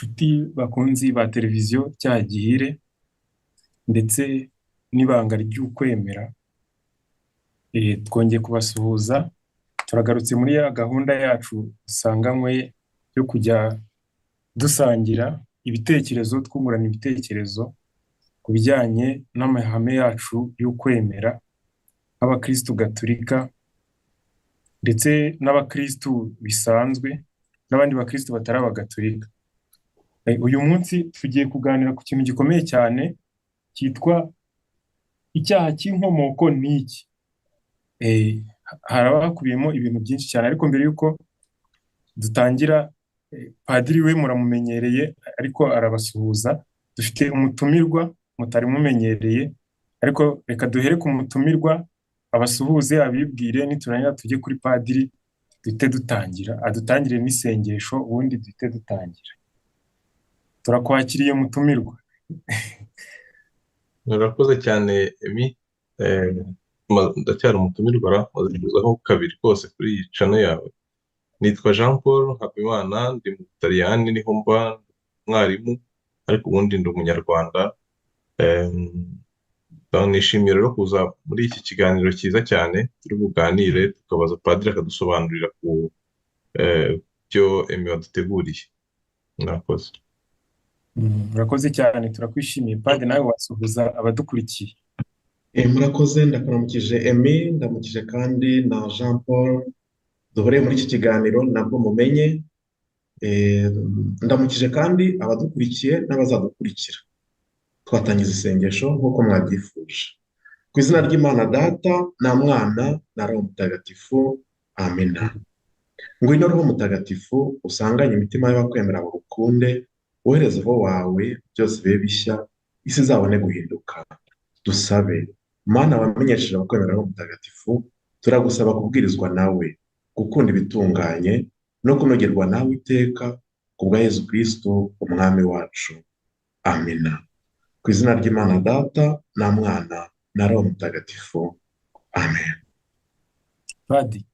Nshuti bakunzi ba televiziyo Cyaha Gihire ndetse n'ibanga ry'ukwemera, twongeye kubasuhuza. Turagarutse muri ya gahunda yacu dusanganywe yo kujya dusangira ibitekerezo, twungurana ibitekerezo ku bijyanye n'amahame yacu y'ukwemera nk'abakristu gatolika ndetse n'abakristu bisanzwe n'abandi bakristu batari abagatolika. Uyu munsi tugiye kuganira ku kintu gikomeye cyane cyitwa icyaha cy'inkomoko ni iki? Haraba hakubiyemo ibintu byinshi cyane, ariko mbere y'uko dutangira, padiri we muramumenyereye ariko arabasuhuza. Dufite umutumirwa mutari mumenyereye, ariko reka duhere ku mutumirwa abasuhuze, abibwire, niturangira tujye kuri padiri duhite dutangira, adutangire n'isengesho ubundi duhite dutangira. Turakwakiriye, mutumirwa. Murakoze cyane, Emi. Ndacyari umutumirwa ra, maze kuzaho kabiri kose kuri iyi channel yawe. Nitwa Jean Paul Habimana, ndi mu Butaliyani niho mba, umwarimu, ariko ubundi ndi umunyarwanda. Nishimiye rero kuza muri iki kiganiro cyiza cyane turi buganire, tukabaza padiri akadusobanurira ku byo Emi waduteguriye. Murakoze. Urakoze cyane, turakwishimiye. Padiri, nawe wasuhuza abadukurikiye. Murakoze, ndakuramukije Emi, ndamukije kandi na Jean Paul duhuriye muri iki kiganiro nabwo mumenye. Ndamukije kandi abadukurikiye n'abazadukurikira. Twatangiza isengesho nk'uko mwabyifuje. Ku izina ry'Imana Data na Mwana na Roho Mutagatifu, amina. Ngwino Roho Mutagatifu, usanganye imitima y'abakwemera bagukunde, wohereze Roho wawe, byose bibe bishya, isi izabone guhinduka. Dusabe. Mana wamenyesheje abakwemera Roho Mutagatifu, turagusaba kubwirizwa nawe, gukunda ibitunganye no kunogerwa nawe iteka, ku bwa Yezu Kristo Umwami wacu. Amina. Ku izina ry'Imana Data na Mwana na Roho Mutagatifu. Amen. Padi,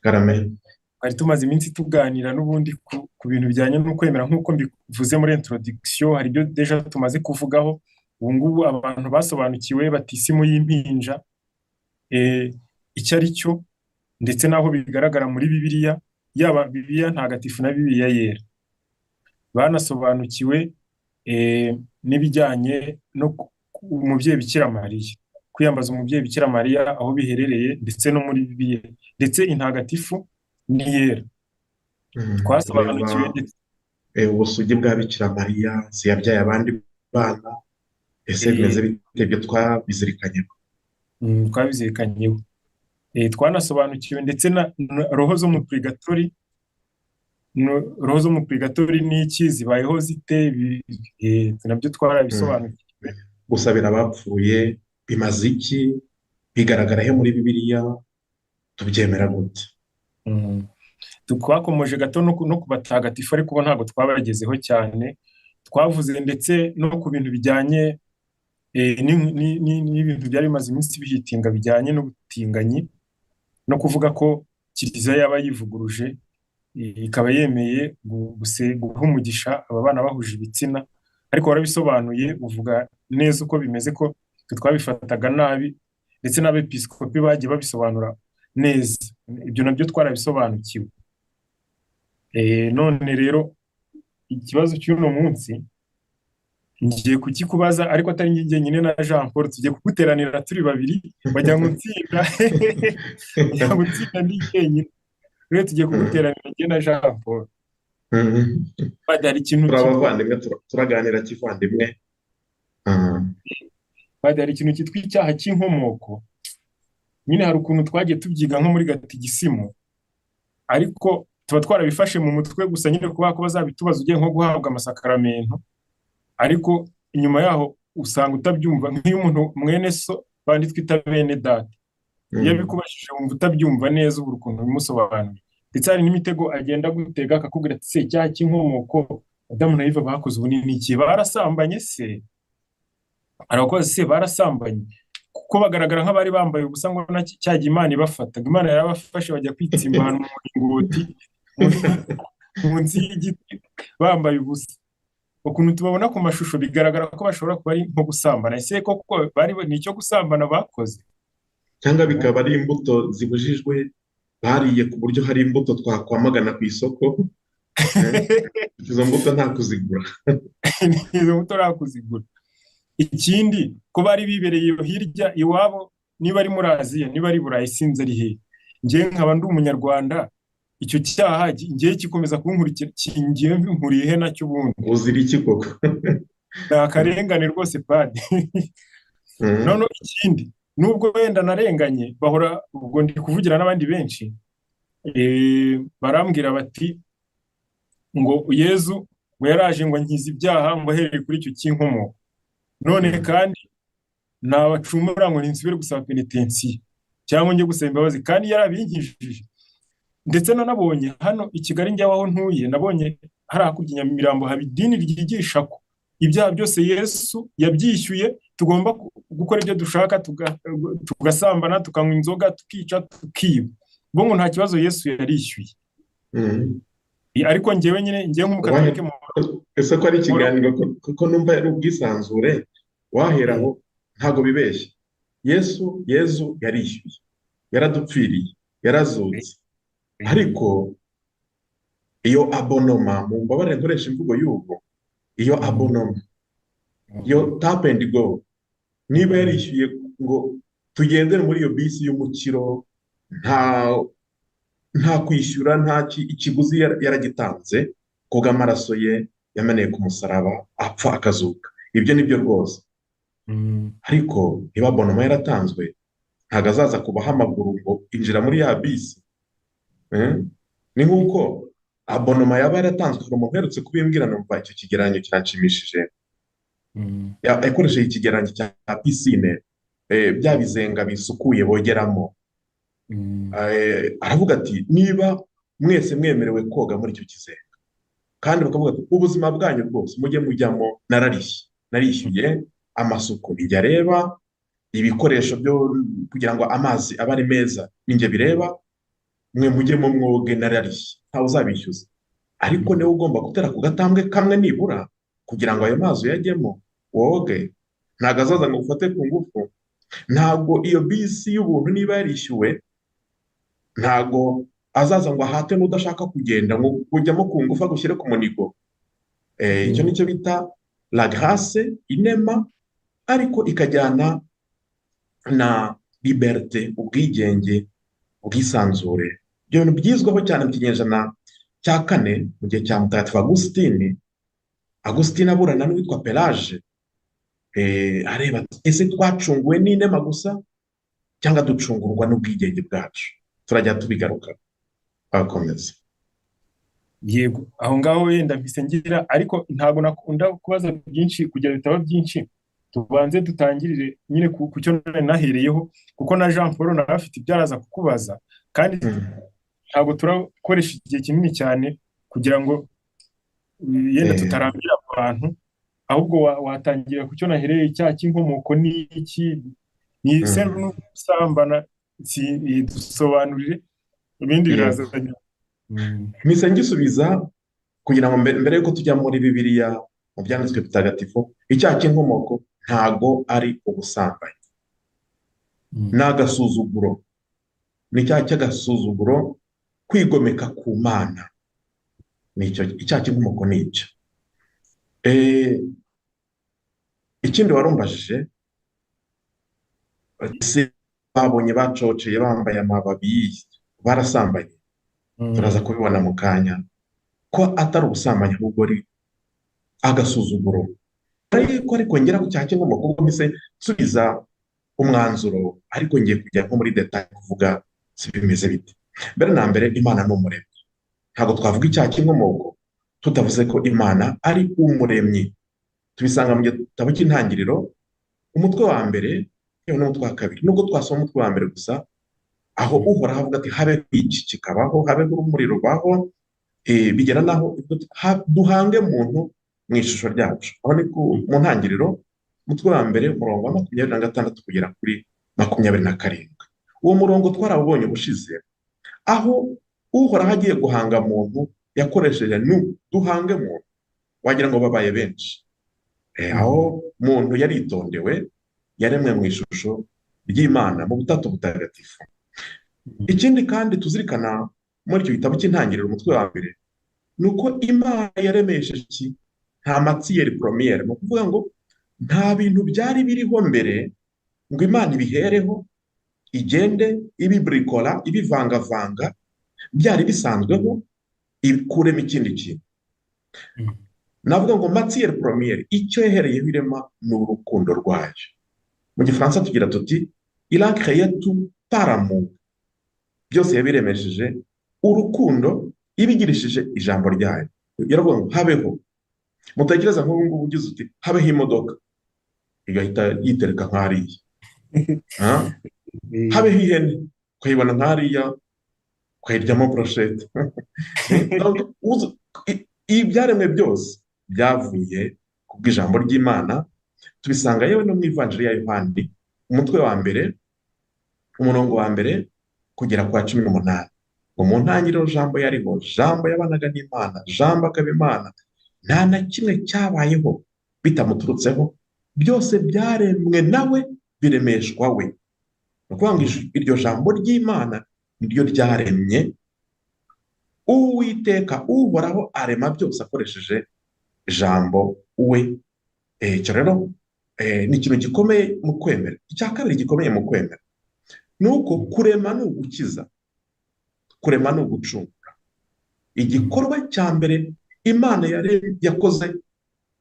Karame. twari tumaze iminsi tuganira n'ubundi ku bintu bijyanye no kwemera, nk'uko mbivuze muri introduction, hari ibyo déjà tumaze kuvugaho. Ubu ngubu abantu basobanukiwe batisimu y'impinja icyo ari cyo, ndetse n'aho bigaragara muri Bibiliya, yaba Bibiliya ntagatifu na Bibiliya yera. Banasobanukiwe n'ibijyanye no umubyeyi Bikira Mariya, kwiyambaza umubyeyi Bikira Mariya aho biherereye ndetse no muri Bibiliya, ndetse intagatifu n'iyera. Twasobanukiwe Tureba ndetse ubusugi bwa Bikira Mariya, si yabyaye abandi bana, ese bimeze bite? Ibyo twabizirikanyeho. Twabizirikanyeho. Twanasobanukiwe ndetse na roho zo mu purigatori. Roho zo mu purigatori ni iki, zibayeho zite? Nabyo twarabisobanukiwe. Gusabira abapfuye bimaze iki? Bigaragara he muri Bibiliya? Tubyemera gute? Twakomoje gato no ku batagatifu, ariko ubu ntabwo twabagezeho cyane. Twavuze ndetse no ku bintu bijyanye n'ibintu byari bimaze iminsi bihitinga bijyanye n'ubutinganyi, no kuvuga ko Kiliziya yaba yivuguruje, ikaba yemeye guha umugisha aba bana bahuje ibitsina, ariko warabisobanuye uvuga neza uko bimeze, ko twe twabifataga nabi, ndetse n'abepiskopi bagiye babisobanura neza. Ibyo nabyo twarabisobanukiwe. None rero ikibazo cy'uno munsi ngiye kukikubaza, ariko atari njye njyenyine, na Jean Paul tugiye kuguteranira turi babiri. Wagira ngo utsinda, wagira ngo utsinda ndi jyenyine. Rero tugiye kuguteranira njye na Jean Paul. Padiri, hari ikintu Turi cyitwa abavandimwe, turaganira kivandimwe. Padiri, hari ikintu cyitwa icyaha cy'inkomoko. Nyine hari ukuntu twagiye tubyiga nko muri gatigisimu, ariko tuba twarabifashe mu mutwe gusa nyine, kubera ko bazabitubaza ugiye nko guhabwa amasakaramentu, ariko inyuma yaho usanga utabyumva. Nk'iyo umuntu mwene so, bandi twita bene data, iyo abikubajije wumva utabyumva neza, ubura ukuntu bimusobanurira. Ndetse hari n'imitego agenda agutega, akakubwira ati: "Se icyaha cy'inkomoko Adamu na Eva bakoze ubu ni iki? Barasambanye se?" Arakoze se, barasambanye kuko bagaragara nk'abari bambaye ubusa, ngo na cya gihe Imana ibafataga, Imana yarabafashe bajya kwitsimba ahantu mu muringoti. Munsi y'igiti bambaye ubusa, ukuntu tubabona ku mashusho bigaragara ko bashobora kuba ari nko gusambana. Ese koko bari ni icyo gusambana bakoze? Cyangwa bikaba ari imbuto zibujijwe bariye, ku buryo hari imbuto twakwamagana ku isoko, izo mbuto nta kuzigura. Izo mbuto nta kuzigura. Ikindi, ko bari bibereye iyo hirya iwabo, niba ari muri Aziya, niba ari Burayi, sinzi ari hehe, njyewe nkaba ndi Umunyarwanda, icyo cyaha ngewe kikomeza kunkurikira, ngewe nkuriye he nacyo ubundi? Uzira iki koko? Ni akarengane rwose, padi. Noneho ikindi, nubwo wenda narenganye, bahora, ubwo ndi kuvugira n'abandi benshi, barambwira bati ngo Yezu ngo yaraje ngo nkize ibyaha, ngo ahereye kuri icyo cy'inkomoko. None kandi nabacumura ngo ntinsubire gusaba penetensiya cyangwa njye gusaba imbabazi kandi yarabinkijije. Ndetse nanabonye hano i Kigali, njyaho aho ntuye, nabonye hari hakurya i Nyamirambo haba idini ryigisha ko ibyaha byose Yesu yabyishyuye, tugomba gukora ibyo dushaka, tugasambana, tukanywa inzoga, tukica, tukiba, bo ngo nta kibazo, Yesu yarishyuye. Ariko njyewe nyine, njyewe nk'Umukatolike mu Ese ko ari ikiganiro, kuko numva ari ubwisanzure, waheraho ntabwo bibeshye. Yezu yarishyuye, yaradupfiriye, yarazutse, ariko iyo abonnement, mu mbabare nkoresha imvugo y'ubu, iyo abonnement, iyo tap and go, niba yarishyuye ngo tugendere muri iyo bisi y'umukiro, nta kwishyura, nta ikiguzi, yaragitanze kubw'amaraso ye yameneye ku musaraba, apfa akazuka, ibyo ni byo rwose. Ariko niba abonnement yaratanzwe, ntabwo azaza kubaha amaguru ngo injira muri ya bisi. Ni nk'uko abonnement yaba yaratanzwe. Hari umuntu uherutse kubimbwira, numva icyo kigereranyo kiranshimishije. Yakoresheje ikigereranyo cya piscine, bya bizenga bisukuye bogeramo. Aravuga ati niba mwese mwemerewe koga muri icyo kizenga, kandi bakavuga ati ubuzima bwanyu bwose mujye mujyamo, nararishye, narishyuye amasuku, nijya areba ibikoresho byo kugira ngo amazi abe ari meza, ninjye bireba, mwe mujyemo mwoge, nararishye, ntawe uzabishyuza. Ariko niwe ugomba gutera ku gatambwe kamwe nibura kugira ngo ayo mazi uyajyemo woge. Ntabwo azaza ngo ufate ku ngufu. Ntabwo iyo bisi y'ubuntu, niba yarishyuwe, ntabwo azaza ngo ahate n'udashaka kugenda ngo kujyamo ku ngufu, agushyire ku munigo. Icyo nicyo bita la grâce, inema, ariko ikajyana na liberté, ubwigenge, ubwisanzure. Ibyo bintu byizweho cyane mu kinyejana cya kane, mu gihe cya Mutagatifu Agusitini. Agusitini aburana n'uwitwa Pelage, areba ati ese twacunguwe n'inema gusa cyangwa ducungurwa n'ubwigenge bwacu? Turajya tubigaruka, twakomeza. Yego, aho ngaho wenda mpise ngira, ariko ntabwo nakunda kubaza byinshi kugira bitaba byinshi. Tubanze dutangirire nyine ku cyo nari nahereyeho, kuko na Jean Paul nawe afite ibyo araza kukubaza, kandi ntabwo turakoresha igihe kinini cyane kugira ngo yenda tutarambira abantu. Ahubwo watangira ku cyo nahereye: icyaha cy'inkomoko ni iki? Ni se n'ugusambana? Dusobanurire, ibindi biraza nyuma. Mpise ngisubiza kugira ngo mbere yuko tujya muri Bibiliya, mu byanditswe bitagatifu, icyaha cy'inkomoko ntago ari ubusambanyi, ni agasuzuguro, ni icyaha cy'agasuzuguro, kwigomeka ku Mana. Nicyo icyaha cy'inkomoko, ni icyo. Ikindi warumbajije, ese babonye bacoceye bambaye amababi barasambanye? Turaza kubibona mu kanya ko atari ubusambanyi, ahubwo ari agasuzuguro. Ariko ngera ku cyaha cy'inkomoko, ubwo mpise nsubiza umwanzuro, ariko ngiye kujya nko muri détail kuvuga si bimeze bite. Mbere na mbere, Imana ni Umuremyi. Ntabwo twavuga icyaha cy'inkomoko tutavuze ko Imana ari Umuremyi. Tubisanga mu gitabo cy'Intangiriro, umutwe wa mbere, yewe n'umutwe wa kabiri. Nubwo twasoma umutwe wa mbere gusa, aho Uhoraho avuga ati habe iki, kikabaho, habeho urumuri, rubaho. Bigera naho duhange muntu mu ishusho ryacu. Aho ni mu Ntangiriro, umutwe wa mbere, umurongo wa 26 kugera kuri 27. Uwo murongo twarawubonye ubushize, aho Uhoraho agiye guhanga muntu. Yakoresheje nu duhange muntu, wagira ngo babaye benshi. Aho muntu yaritondewe, yaremwe mu ishusho ry'Imana mu butatu butagatifu. Ikindi kandi tuzirikana muri icyo gitabo cy'Intangiriro umutwe wa mbere, ni uko Imana yaremesheje iki? Nta matière première, ni ukuvuga ngo nta bintu byari biriho mbere ngo Imana ibihereho igende ibiburikora, ibivangavanga, byari bisanzweho, ikuremo ikindi kintu. Navuga ngo matière première, icyo yahereyeho irema ni urukundo rwayo. Mu Gifaransa tugira tuti: "Il a créé tout par amour." Byose yabiremesheje urukundo, ibigirishije ijambo ryayo. Yaravuga ngo habeho. Mutekereza nk'ubu ngubu ugize uti habeho imodoka, igahita yitereka nk'hariya. Habeho ihene, ukayibona nk'hariya, ukayiryamo brochette. Ibyaremwe byose byavuye ku bw'ijambo ry'Imana. Tubisanga yewe no mu Ivanjiri ya Yohani, umutwe wa mbere, umurongo wa mbere kugera kwa 18, ngo mu ntangiriro Jambo yariho, Jambo yabanaga n'Imana, Jambo akaba Imana. Nta na kimwe cyabayeho bitamuturutseho, byose byaremwe nawe, biremeshwa we. Ni ukuvuga ngo iryo jambo ry'Imana niryo ryaremye. Uwiteka Uhoraho arema byose akoresheje ijambo we. Icyo rero ni ikintu gikomeye mu kwemera. Icya kabiri gikomeye mu kwemera ni uko kurema ni ugukiza, kurema ni ugucungura. Igikorwa cya mbere Imana yakoze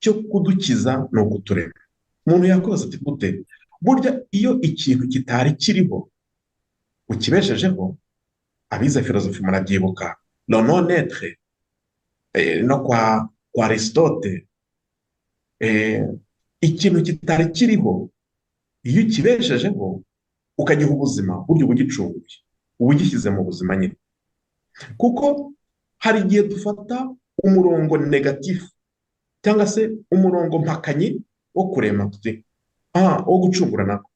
cyo kudukiza ni ukuturema. Umuntu yakoze ati gute? Burya iyo ikintu kitari kiriho ukibeshejeho, abize filozofi murabyibuka, le non être, no kwa Aristote, ikintu kitari kiriho iyo ukibeshejeho ukagiha ubuzima, burya uba ugicunguye, uba ugishyize mu buzima nyine. Kuko hari igihe dufata umurongo négatif cyangwa se umurongo mpakanyi wo kurema, tuti wo gucungura nako,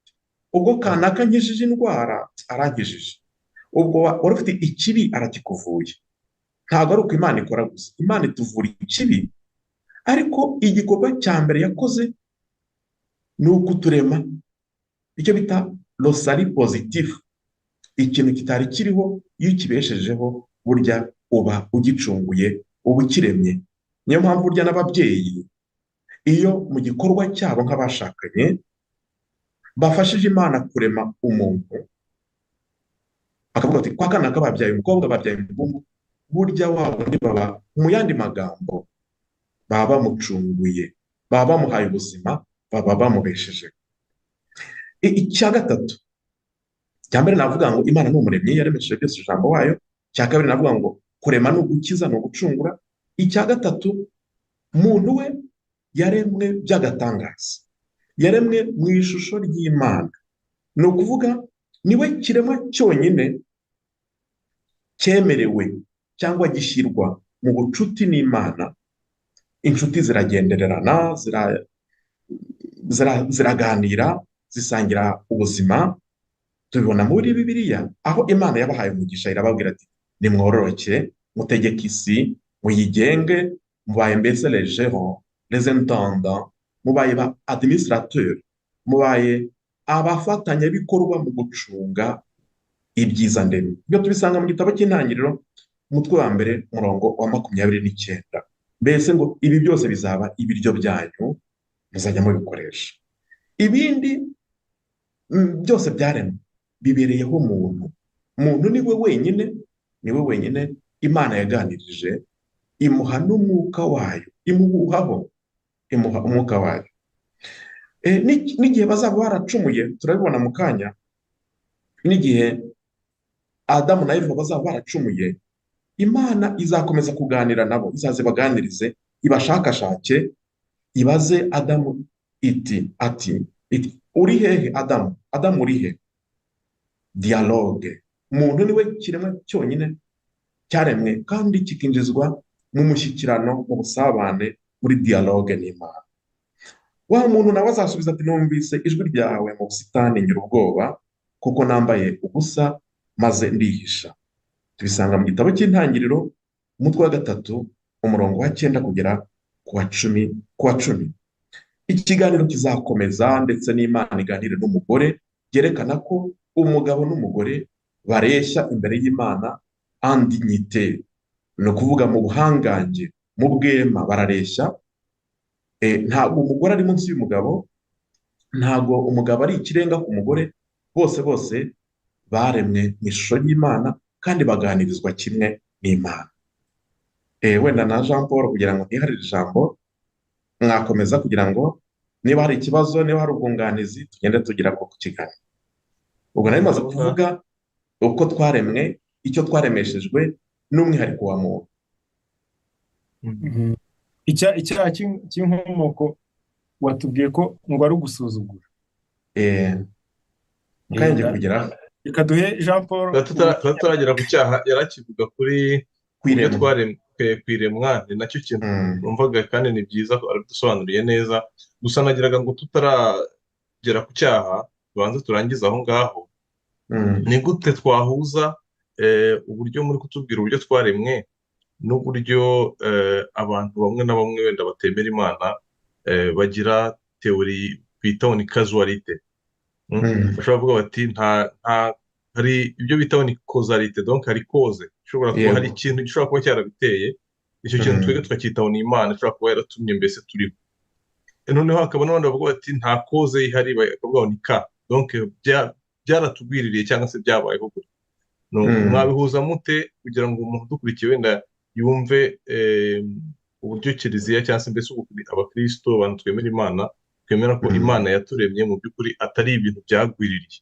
ubwo kanaka nkijije indwara arankijije, ubwo wari ufite ikibi arakikuvuye. Ntabwo ari uko Imana ikora gusa. Imana ituvura ikibi, ariko igikorwa cya mbere yakoze ni ukuturema, icyo bita le salut positif. Ikintu kitari kiriho iyo ukibeshejeho, burya uba ugicunguye, uba ukiremye. Niyo mpamvu burya n'ababyeyi iyo mu gikorwa cyabo nk'abashakanye bafashije Imana kurema umuntu, bakavuga bati kwa kanaka babyaye umukobwa, babyaye umuhungu, burya wa wundi baba, mu yandi magambo, baba bamucunguye, baba bamuhaye ubuzima, baba bamubesheje. Icya gatatu, icya mbere navuga ngo Imana ni umuremyi, yaremesheje byose ijambo wayo. Icya kabiri navuga ngo kurema ni ugukiza, ni ugucungura. Icya gatatu, muntu we yaremwe by'agatangaza, yaremwe mu ishusho ry'Imana. Ni ukuvuga niwe kiremwa cyonyine cyemerewe cyangwa gishyirwa mu bucuti n'Imana. Inshuti ziragendererana, ziraganira, zisangira ubuzima. Tubibona muri Bibiliya aho Imana yabahaye umugisha, irababwira ati nimwororoke, mutegeke isi, muyigenge, mubaye mbese les gérants, les intendants, mubaye ba administrateurs, mubaye abafatanyabikorwa mu gucunga ibyiza ndemye. Ibyo tubisanga mu gitabo cy'Intangiriro, umutwe wa mbere, umurongo wa 29. Mbese ngo ibi byose bizaba ibiryo byanyu, muzajya mubikoresha. Ibindi byose byaremwe bibereyeho umuntu. Umuntu ni we wenyine, ni we wenyine Imana yaganirije, imuha n'umwuka wayo, imuhuhaho, imuha umwuka wayo. N'igihe bazaba baracumuye, turabibona mu kanya, n'igihe Adamu na Eva bazaba baracumuye, Imana izakomeza kuganira nabo, izaze ibaganirize, ibashakashake, ibaze Adamu iti ati iti uri hehe Adamu? Adamu uri he? Dialogue. Umuntu niwe kiremwa cyonyine cyaremwe kandi kikinjizwa mu mushyikirano, mu busabane, muri dialogue n'Imana. Wa muntu nawe azasubiza ati numvise ijwi ryawe mu busitani, ngira ubwoba kuko nambaye ubusa, maze ndihisha. Tubisanga mu gitabo cy'Intangiriro, Umutwe wa 3, umurongo wa 9 kugera ku wa 10. Ikiganiro kizakomeza ndetse n'Imana iganire n'umugore, byerekana ko umugabo n'umugore bareshya imbere y'Imana en dignité, ni ukuvuga mu buhangange, mu bwema barareshya. Ntabwo umugore ari munsi y'umugabo, ntabwo umugabo ari ikirenga ku mugore, bose bose baremwe mu ishusho y'Imana kandi baganirizwa kimwe n'Imana. Wenda na Jean Paul, kugira ngo ntiharire ijambo, mwakomeza kugira ngo niba hari ikibazo, niba hari ubwunganizi, tugende tugira ko ku kiganiro. Ubwo nari maze kuvuga uko twaremwe, icyo twaremeshejwe n'umwihariko wa muntu. Icyaha cy'inkomoko watubwiye ko ngo ari ugusuzugura. Mukanya kugeraho. Reka duhe Jean Paul. Tutaragera ku cyaha, yarakivuga kuri ibyo twaremwe ku iremwa, ni nacyo kintu numvaga kandi ni byiza ko arabidusobanuriye neza. Gusa nagiraga ngo tutaragera ku cyaha tubanze turangize aho ngaho. Ni gute twahuza uburyo muri kutubwira uburyo twaremwe n'uburyo abantu bamwe na bamwe wenda batemera Imana bagira théorie bita ni causality? Bashobora kuvuga bati nta hari ibyo bita ni causalité, donc hari cause ishobora kuba, hari ikintu gishobora kuba cyarabiteye icyo kintu, twebwe tukacyitaho ni Imana ishobora kuba yaratumye mbese turiho. Noneho hakaba n'abandi bavuga bati nta cause ihari, bakavuga ngo ni ka donc byaratugwiririye cyangwa se byabayeho gutyo. Mwabihuza mute kugira ngo umuntu udukurikiye wenda yumve uburyo Kiliziya cyangwa se mbese abakristo, abantu twemera Imana, twemera ko Imana yaturemye mu by'ukuri atari ibintu byagwiririye?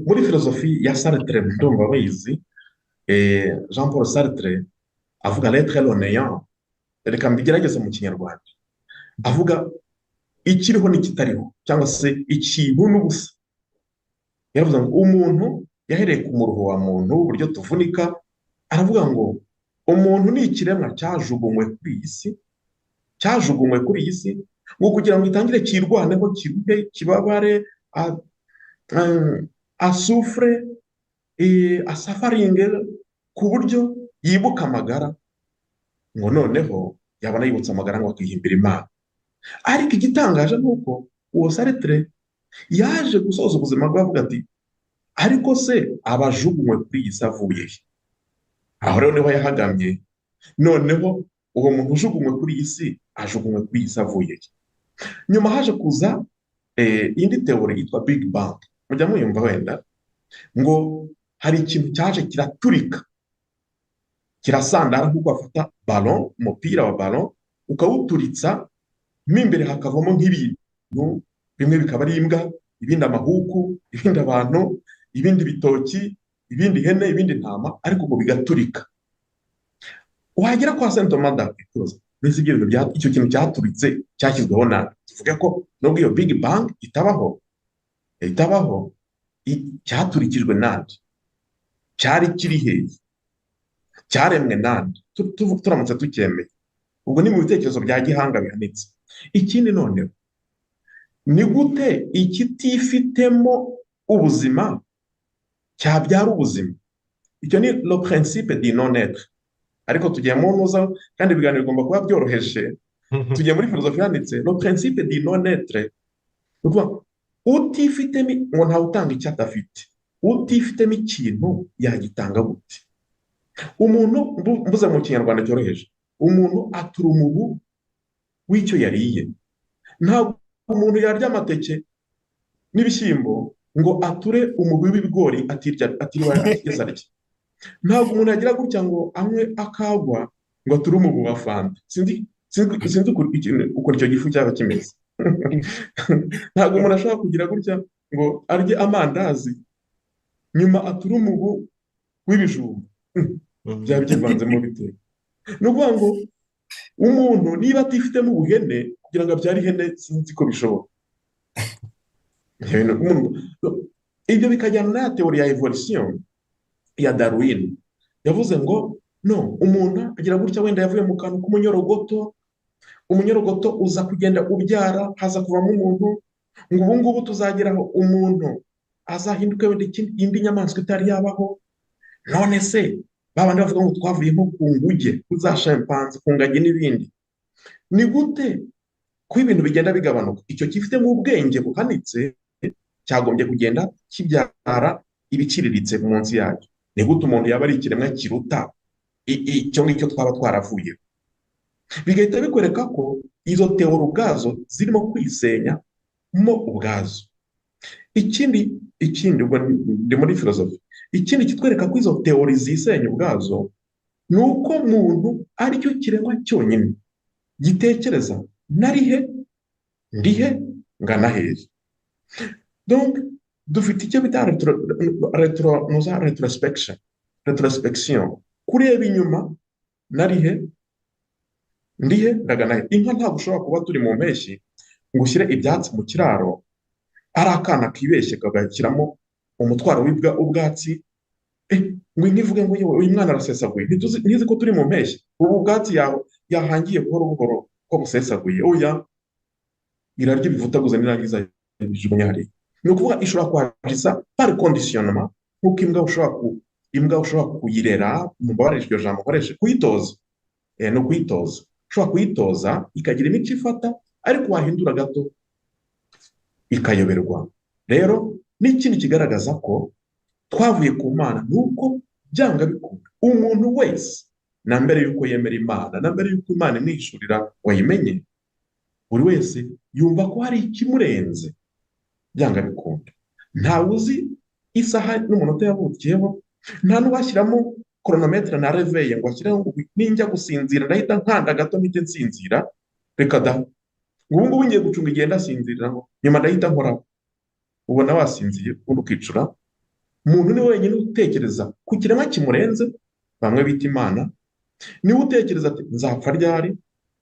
Muri filozofi ya Sartre, ndumva bayizi, Jean Paul Sartre avuga l'être et le néant. Reka mbigerageze mu Kinyarwanda. Avuga ikiriho n'ikitariho, cyangwa se ikintu n'ubusa. Yaravuze ngo umuntu yahereye ku muruho wa muntu, uburyo tuvunika, aravuga ngo umuntu ni ikiremwa cyajugunywe kuri iyi si, cyajugunywe kuri iyi si ngo kugira ngo itangire kirwaneho, kiruhe, kibabare, asouffre, asufferinge, ku buryo yibuka amagara, ngo noneho yabona yibutse amagara ngo akihimbira Imana. Ariko igitangaje ni uko uwo Sartre yaje gusoza ubuzima bwe avuga ati: "Ariko se abajugunywe kuri iyi si avuye he?" Aho rero niho yahagamye. Noneho uwo muntu ujugunywe kuri iyi si ajugunywe kuri iyi si avuye he? Nyuma haje kuza indi théorie yitwa Big Bang, mujya muyumva wenda, ngo hari ikintu cyaje kiraturika, kirasandara, nk'uko bafata ballon, umupira wa ballon, ukawuturitsa, mo imbere hakavamo nk'ibintu bimwe bikaba ari imbwa, ibindi amahuku, ibindi abantu, ibindi bitoki, ibindi ihene, ibindi intama, ariko ngo bigaturika. Wagera kwa Saint Thomas d'Aquin, mbese ibyo bintu icyo kintu cyaturitse cyashyizweho nabi? Tuvuge ko nubwo iyo Big Bang itabaho, itabaho, cyaturikijwe nande? Cyari kiri hehe? Cyaremwe nande? Turamutse tucyemeye, ubwo ni mu bitekerezo bya gihanga bihanitse. Ikindi noneho, ni gute ikitifitemo ubuzima cyabyara ubuzima? Icyo ni le principe du non être. Ariko tugiye mu ntuza, kandi ibiganiro bigomba kuba byoroheje, tugiye muri filozofi yanditse. Le principe du non être ni ukuvuga utifitemo, ngo ntawe utanga icyo adafite. Utifitemo ikintu yagitanga gute? Umuntu, mbuze mu Kinyarwanda cyoroheje, umuntu atura umubu w'icyo yariye. Ntabwo umuntu yarya amateke n'ibishyimbo ngo ature umugwi w'ibigori atirya, atiriwe atigeze arya. Ntabwo umuntu yagira gutya ngo anywe akagwa ngo ature umubu wa fanta. Sinzi ukuntu icyo gifu cyaba kimeze. Ntabwo umuntu ashobora kugira gutya ngo arye amandazi, nyuma ature umubu w'ibijumba. Byaba byivanzemo bitewe. Ni ukuvuga ngo umuntu niba atifitemo ubuhene, kugira ngo abyare ihene, sinzi ko bishoboka. Ibyo bikajyana na ya théorie ya évolution ya Darwin, yavuze ngo no umuntu agira gutya, wenda yavuye mu kantu k'umunyorogoto, umunyorogoto uza kugenda ubyara, haza kuvamo umuntu, ngo ubu ngubu tuzageraho umuntu azahinduka wenda indi nyamaswa itari yabaho. None se Babandi bavuga ngo twavuye nko ku nguge, ku za chimpanzé, ku ngagi n'ibindi. Ni gute ko ibintu bigenda bigabanuka? Icyo gifite nk'ubwenge buhanitse cyagombye kugenda kibyara ibiciriritse munsi yacyo. Ni gute umuntu yaba ari ikiremwa kiruta icyo ngicyo twaba twaravuyeho? Bigahita bikwereka ko izo théories ubwazo zirimo kwisenya mo ubwazo. Ikindi, ubwo ndi muri filozofi, ikindi kitwereka ko izo théories zisenya ubwazo ni uko muntu aricyo kiremwa cyonyine gitekereza: narihe, ndihe, ngana hehe? Donc dufite icyo bita retrospection, kureba inyuma: narihe, ndihe, ndagana he? Inka ntabwo ushobora kuba turi mu mpeshyi ngo ushyire ibyatsi mu kiraro, ari akana kibeshye kagashyiramo umutwaro w'ubwatsi, ngo inka ivuge ngo: "Yewe, uyu mwana arasesaguye, ntizi ko turi mu mpeshyi, ubu bwatsi yahangiye buhoro buhoro ko busesaguye." Oya, irarya ibivutaguza nirangiza bijugunya hariya. Ni ukuvuga ishobora kwagisa par conditionnement, nk'uko imbwa ushobora kuyirera, mumbabarire iryo jambo nkoreshe, kuyitoza, ni ukuyitoza. Ushobora kuyitoza ikagira imico ifata, ariko wahindura gato ikayoberwa. Rero n'ikindi kigaragaza ko twavuye ku Mana ni uko byanga bikunda umuntu wese, na mbere y'uko yemera Imana, na mbere y'uko Imana imwishurira wayimenye, buri wese yumva ko hari ikimurenze. Byanga bikunda ntawe uzi isaha n'umunota yavukiyeho, nta n'uwashyiramo chronomètre na réveil ngo ashyireho ngo ninjya gusinzira ndahita nkanda gato mpite nsinzira. Reka da! Ubu ngubu ngiye gucunga igihe ndasinziriraho, nyuma ndahita nkoraho. Ubona wasinziye ubundi ukicura. Umuntu ni wenyine utekereza ku kiremwa kimurenze, bamwe bita Imana. Niwe utekereza ati: "Nzapfa ryari?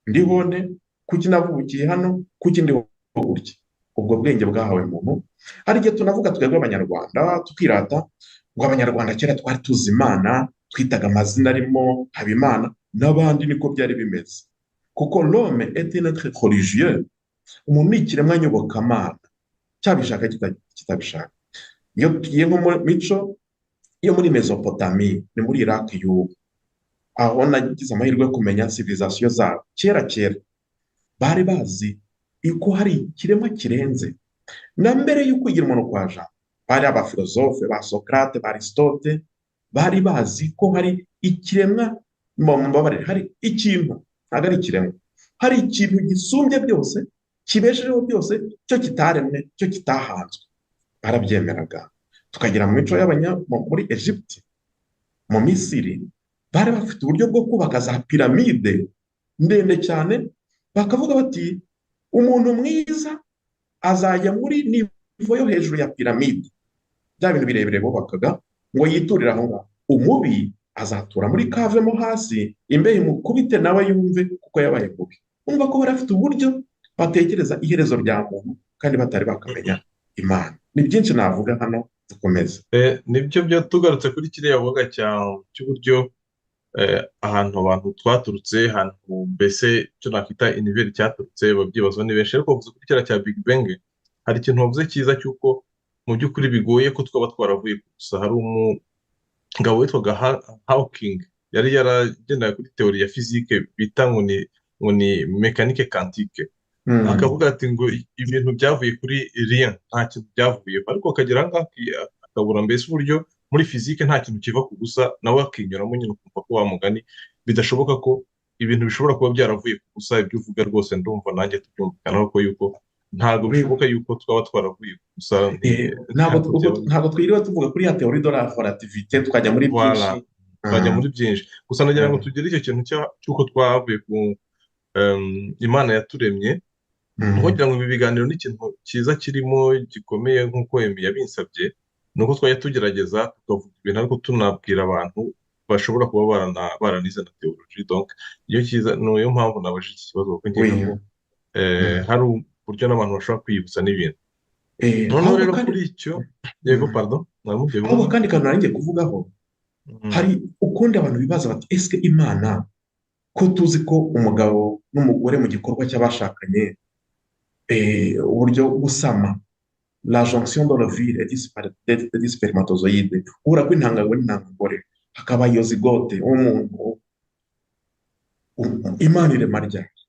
Ndiho nte? Kuki navukiye hano? Kuki ndiho gutya?" Ubwo bwenge bwahawe muntu. Hari igihe tunavuga twebwe Abanyarwanda tukirata ngo Abanyarwanda kera twari tuzi Imana, twitaga amazina arimo Habimana n'abandi. Niko byari bimeze, kuko l'homme est un être religieux. Umuntu ni ikiremwa nyobokamana, cyabishaka kitabishaka. Iyo tugiye nko mu mico yo muri Mesopotami, ni muri Iraq y'ubu, aho nagize amahirwe yo kumenya civilisation zabo kera kera, bari bazi ko hari ikiremwa kirenze. Na mbere yo kwigira umuntu kwa Jambo, bari abafilozofe ba Socrate, ba Aristote, bari bazi ko hari ikiremwa, mumbabarire, hari ikintu, ntabwo ari ikiremwa, hari ikintu gisumbye byose, kibeshejeho byose, cyo kitaremwe, cyo kitahanzwe. Barabyemeraga. Tukagera mu mico y'abanya muri Egypte, mu Misiri, bari bafite uburyo bwo kubaka za piramide ndende cyane, bakavuga bati: "Umuntu mwiza azajya muri niveau yo hejuru ya piramide," bya bintu birebire bubakaga, ngo yiturire aho ngaho, umubi azatura muri cave mo hasi, imbeho imukubite nawe yumve kuko yabaye mubi. Umva ko bari bafite uburyo batekereza iherezo rya muntu kandi batari bakamenya Imana. Ni byinshi navuga hano, dukomeze. Nibyo byo, tugarutse kuri kiriya vuga cy'uburyo ahantu abantu twaturutse, ahantu mbese icyo nakwita univers cyaturutse, babyibazaho ni benshi. Ariko bavuze kuri kiriya cya Big Bang, hari ikintu wavuze cyiza cy'uko mu by'ukuri bigoye ko twaba twaravuye ku busa. Hari umugabo witwaga Hawking, yari yaragendaga kuri théorie ya physique bita ngo ni mécanique quantique, akavuga ati ngo ibintu byavuye kuri rien, nta kintu byavuyeho. Ariko akagera aha ngaha akabura mbese uburyo muri physique nta kintu kiva ku busa, nawe akinyuramo nyine, ukumva ko wa mugani bidashoboka ko ibintu bishobora kuba byaravuye ku busa. Ibyo uvuga rwose ndumva nanjye tubyumvikanaho ko yuko ntabwo bishoboka yuko twaba twaravuye ku busa. Ntabwo ntabwo byaba. Ntabwo twiriwe tuvuga kuri ya théorie de la relativité, tukajya muri Voilà. byinshi. Twajya muri byinshi. Gusa nagira ngo tugere icyo kintu cy'uko twavuye ku Imana yaturemye, kugira ngo ibi biganiro ni ikintu cyiza kirimo gikomeye, nk'uko Emi yabinsabye, ni uko twajya tugerageza tukavuga ibintu ariko tunabwira abantu bashobora kuba baranize na théologie. Donc iyo cyiza, niyo mpamvu nabajije iki kibazo, kuko nkeka ko hari uburyo n'abantu bashobora kwiyibutsa n'ibintu. Noneho ahubwo rero kandi kuri icyo, yego, pardon, mwari mugiye ahubwo kuvuga. Kandi kantu nari ngiye kuvugaho, hari ukundi abantu bibaza bati: "Ese Imana, ko tuzi ko umugabo n'umugore mu gikorwa cy'abashakanye, uburyo gusama, la jonction de l'ovule et du spermatozoïde, guhura kw'intangangabo n'intangangore Hakaba iyo zygote w'umuntu. Imana irema ryari?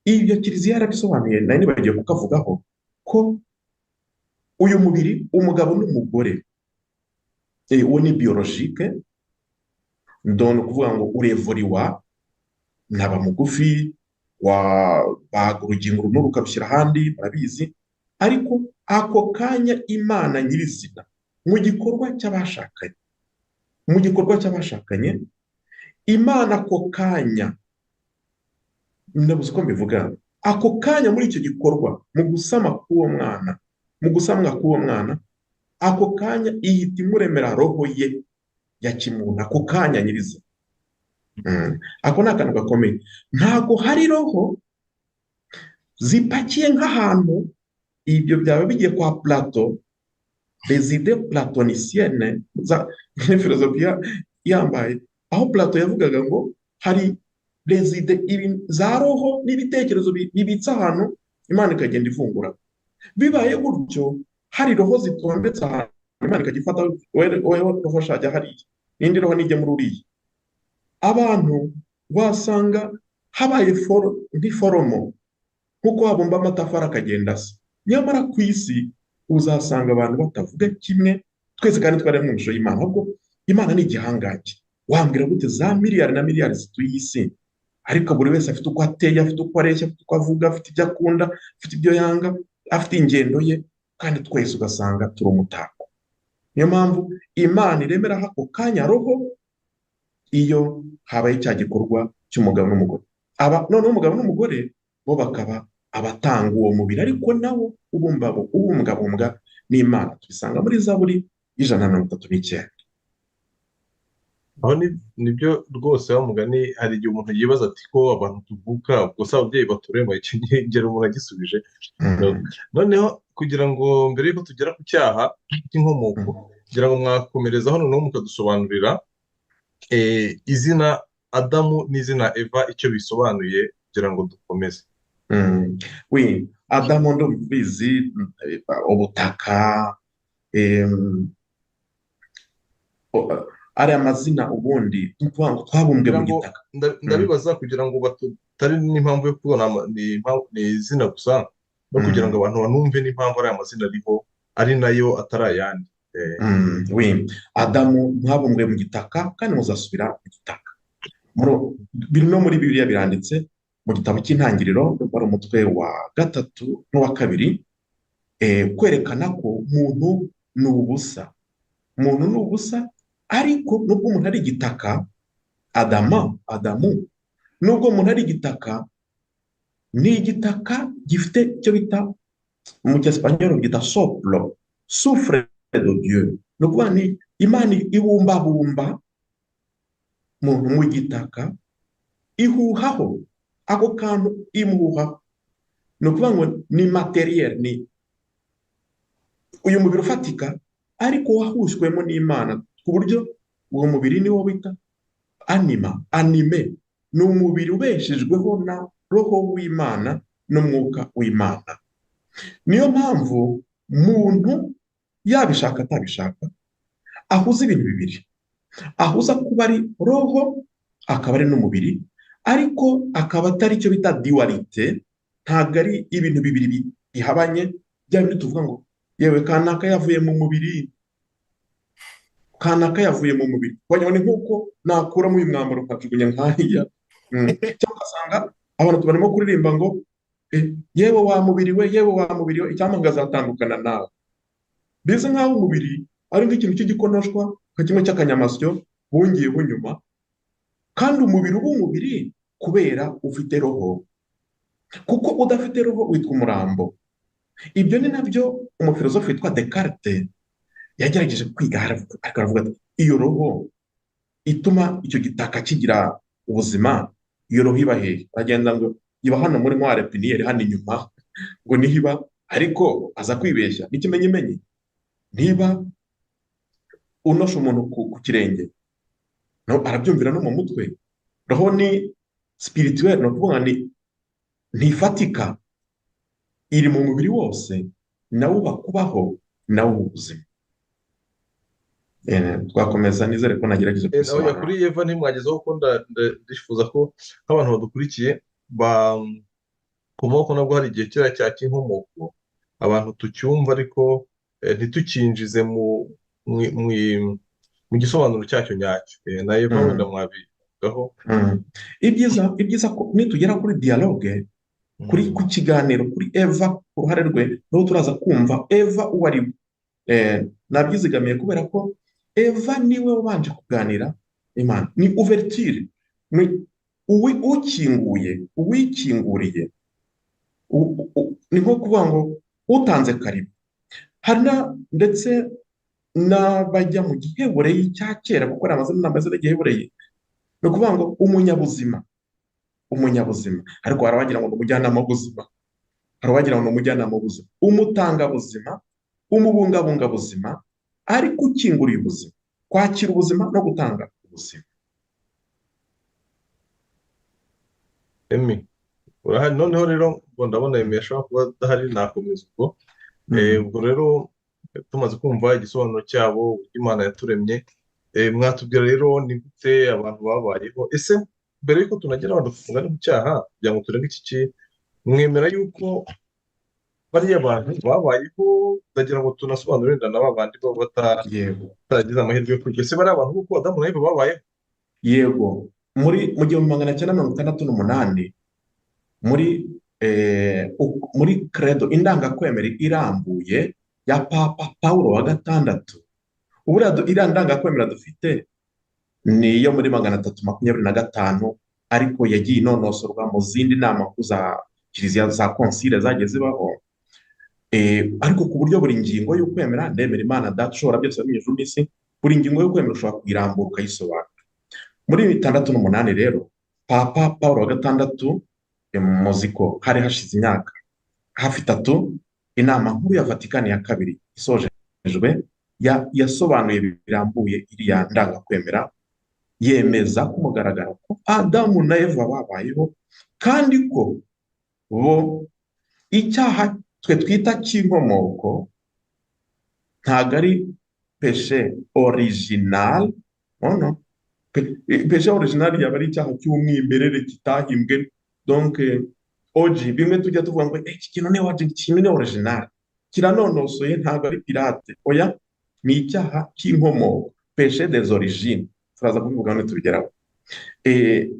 Ibyo Kiliziya yarabisobanuye, nari nibagiwe kukavugaho, ko uyu mubiri, umugabo n'umugore, uwo ni biologique, donc ni ukuvuga ngo urevuriwa, ntaba mugufi, wabaga urugingo rumwe ukarushyira ahandi, murabizi. Ariko ako kanya Imana nyirizina mu gikorwa cy'abashakanye, Imana ako kanya, ndabuze uko mbivuga, ako kanya muri icyo gikorwa, mu gusama k'uwo mwana, mu gusamwa k'uwo mwana, ako kanya ihita imuremera roho ye ya kimuntu, ako kanya nyirizina. Ako ni akantu gakomeye. Ntabwo hari roho zipakiye nk'ahantu, ibyo byaba bigiye kwa Plato, les idées platoniciennes za filozofiya yambaye, aho Plato yavugaga ngo hari les idées za roho n'ibitekerezo bibitse ahantu, Imana ikagenda ifungura. Bibaye gutyo, hari roho zitondetse ahantu, Imana ikajya ifata: wowe roho shajya hariya, n'indi roho nijya muri uriya. Abantu wasanga habaye nk'iforomo, nk'uko wabumba amatafari akagenda asa. Nyamara ku isi uzasanga abantu batavuga kimwe twese, kandi twaremwe mu ishusho y'Imana. Ahubwo Imana ni igihangange. Wambwira gute za miliyari na miliyari zituye isi, ariko buri wese afite uko ateye, afite uko areshya, afite uko avuga, afite ibyo akunda, afite ibyo yanga, afite ingendo ye, kandi twese ugasanga turi umutako? Niyo mpamvu Imana iremeraho ako kanya roho iyo habaye cya gikorwa cy'umugabo n'umugore. Aba noneho umugabo n'umugore bo bakaba abatanga uwo mubiri, ariko nawo ubungabunga n'Imana. Tubisanga muri Zaburi y'139. Aho nibyo rwose, wa mugani hari igihe umuntu yibaza ati: ko abantu tuvuka, ubwo se ababyeyi baturema? Icyo ngero umuntu agisubije. Noneho kugira ngo mbere y'uko tugera ku cyaha cy'inkomoko, kugira ngo mwakomerezaho noneho mukadusobanurira izina Adamu n'izina Eva icyo bisobanuye, kugira ngo dukomeze. Oui, Adamu ndubizi, ubutaka, ariya mazina ubundi ni ukuvuga ngo twabumbwe kugira mu ngo gitaka. Ndabibaza kugira ngo batari n'impamvu yo kubona ni izina gusa, no kugira ngo abantu banumve n'impamvu ariya mazina ariho, ari nayo atari ayandi. Oui, Adamu, mwabumbwe mu gitaka kandi muzasubira mu gitaka. Biri no muri Bibiliya, biranditse mu gitabo cy'Intangiriro, wari umutwe wa gatatu n'uwa kabiri, kwerekana ko muntu ni ubusa. Muntu ni ubusa, ariko nubwo umuntu ari igitaka, Adama, Adamu, nubwo umuntu ari igitaka, ni igitaka gifite icyo bita mu cyesipanyol byita soplo, souffle de Dieu. Ni ukuvuga ni Imana ibumbabumba muntu mu gitaka, ihuhaho ako kantu, imuhuhaho. Ni ukuvuga ngo ni matériel, ni uyu mubiri ufatika, ariko wahushywemo n'Imana, ku buryo uwo mubiri niwo bita anima, anime. Ni umubiri ubeshejweho na roho w'Imana n'umwuka w'Imana. Niyo mpamvu muntu yabishaka atabishaka ahuza ibintu bibiri: ahuza kuba ari roho, akaba ari n'umubiri, ariko akaba atari icyo bita dualité. Ntabwo ari ibintu bibiri bihabanye, bya bindi tuvuga ngo yewe kanaka yavuye mu mubiri, kanaka yavuye mu mubiri, wagira ngo ni nk'uko nakuramo uyu mwambaro nkajugunya nk'ariya. Cyangwa ugasanga abantu barimo kuririmba ngo yewe wa mubiri we, yewe wa mubiri we, icyampa nkazatandukana nawe. Mbese nk'aho umubiri ari nk'ikintu cy'igikonoshwa, nka kimwe cy'akanyamasyo bungiyeho nyuma. Kandi umubiri uba umubiri kubera ufite roho, kuko udafite roho witwa umurambo. Ibyo ni nabyo umufilozofe witwa Descartes yagerageje kwiga, ariko aravuga ati: iyo roho ituma icyo gitaka kigira ubuzima, iyo roho iba hehe? Aragenda ngo iba hano muri moelle épinière, hano inyuma, ngo niho iba. Ariko aza kwibeshya. N'ikimenyimenyi, niba unosha umuntu ku kirenge, no, arabyumvira no mu mutwe. Roho ni spirituel, ni ukuvuga ni ntifatika, iri mu mubiri wose, nawo uba kubaho, nawo uba ubuzima. Twakomeza, nizere ko nagerageje Oya, kubisobanura. Kuri Eva ntimwagezeho, ko ndifuza ko nk'abantu badukurikiye ba komoka, nabwo hari igihe kiriya cya cy'inkomoko abantu tucyumva, ariko ntitukinjize mu gisobanuro cyacyo nyacyo. Na Eva wenda mwabivugaho. Ibyiza ko nitugera kuri dialogue, kuri ku kiganiro kuri Eva, ku ruhare rwe, niho turaza kumva Eva uwo ari we. Nabyizigamiye kubera ko Eva niwe wabanje kuganira Imana, ni ouverture, ni ukinguye, uwikinguriye, ni nko kuvuga ngo utanze karibu. Hari ndetse n'abajya mu gihebureyi cya kera, kuko ari amazina n'amazina y'igihebureyi, ni ukuvuga ngo umunyabuzima, umunyabuzima, ariko hari abagira ngo ni umujyanama w'ubuzima, hari abagira ngo ni umujyanama w'ubuzima, umutangabuzima, umubungabungabuzima, ariko ukinguriye ubuzima, kwakira ubuzima no gutanga ubuzima. Emi urahari? Noneho rero ngo ndabona Emi ashobora kuba adahari, nakomeza ubwo. Ubwo rero tumaze kumva igisobanuro cyabo, uburyo Imana yaturemye, mwatubwira rero ni gute abantu babayeho? Ese mbere y'uko tunagera aho tugana mu cyaha, kugira ngo turenge iki, mwemera yuko bariya bantu babayeho? Ndagira ngo tunasobanure wenda na ba bandi baba bataragize amahirwe yo kwiga. Ese bariya bantu kuko Adamu na Eva babayeho? Yego, muri mu 1968, muri credo, indangakwemera irambuye ya Papa Paulo wa gatandatu. Uburiya iriya ndangakwemera dufite ni iyo muri 325, ariko yagiye inonosorwa mu zindi nama nkuru za kiliziya, za konsile zagiye zibaho. Ariko ku buryo buri ngingo y'ukwemera, ndemera Imana Data ushobora byose mu ijuru n'isi, buri ngingo y'ukwemera ushobora kuyirambura ukayisobanura. Muri 68 rero, Papa Paul wa gatandatu, muzi ko hari hashize imyaka hafi 3 inama nkuru ya Vatikani ya kabiri isojejwe, yasobanuye birambuye iriya ndangakwemera, yemeza ku mugaragaro ko Adamu na Eva babayeho, kandi ko bo icyaha twe twita cy'inkomoko ntabwo ari péché original, no no, péché original yaba ari icyaha cy'umwimerere kitahimbwe, donc OG, bimwe tujya tuvuga ngo iki kintu ni OG, iki kintu ni original, kiranonosoye, ntabwo ari pirate. Oya, ni icyaha cy'inkomoko, péché des origines, turaza kubivuga hano tubigeraho.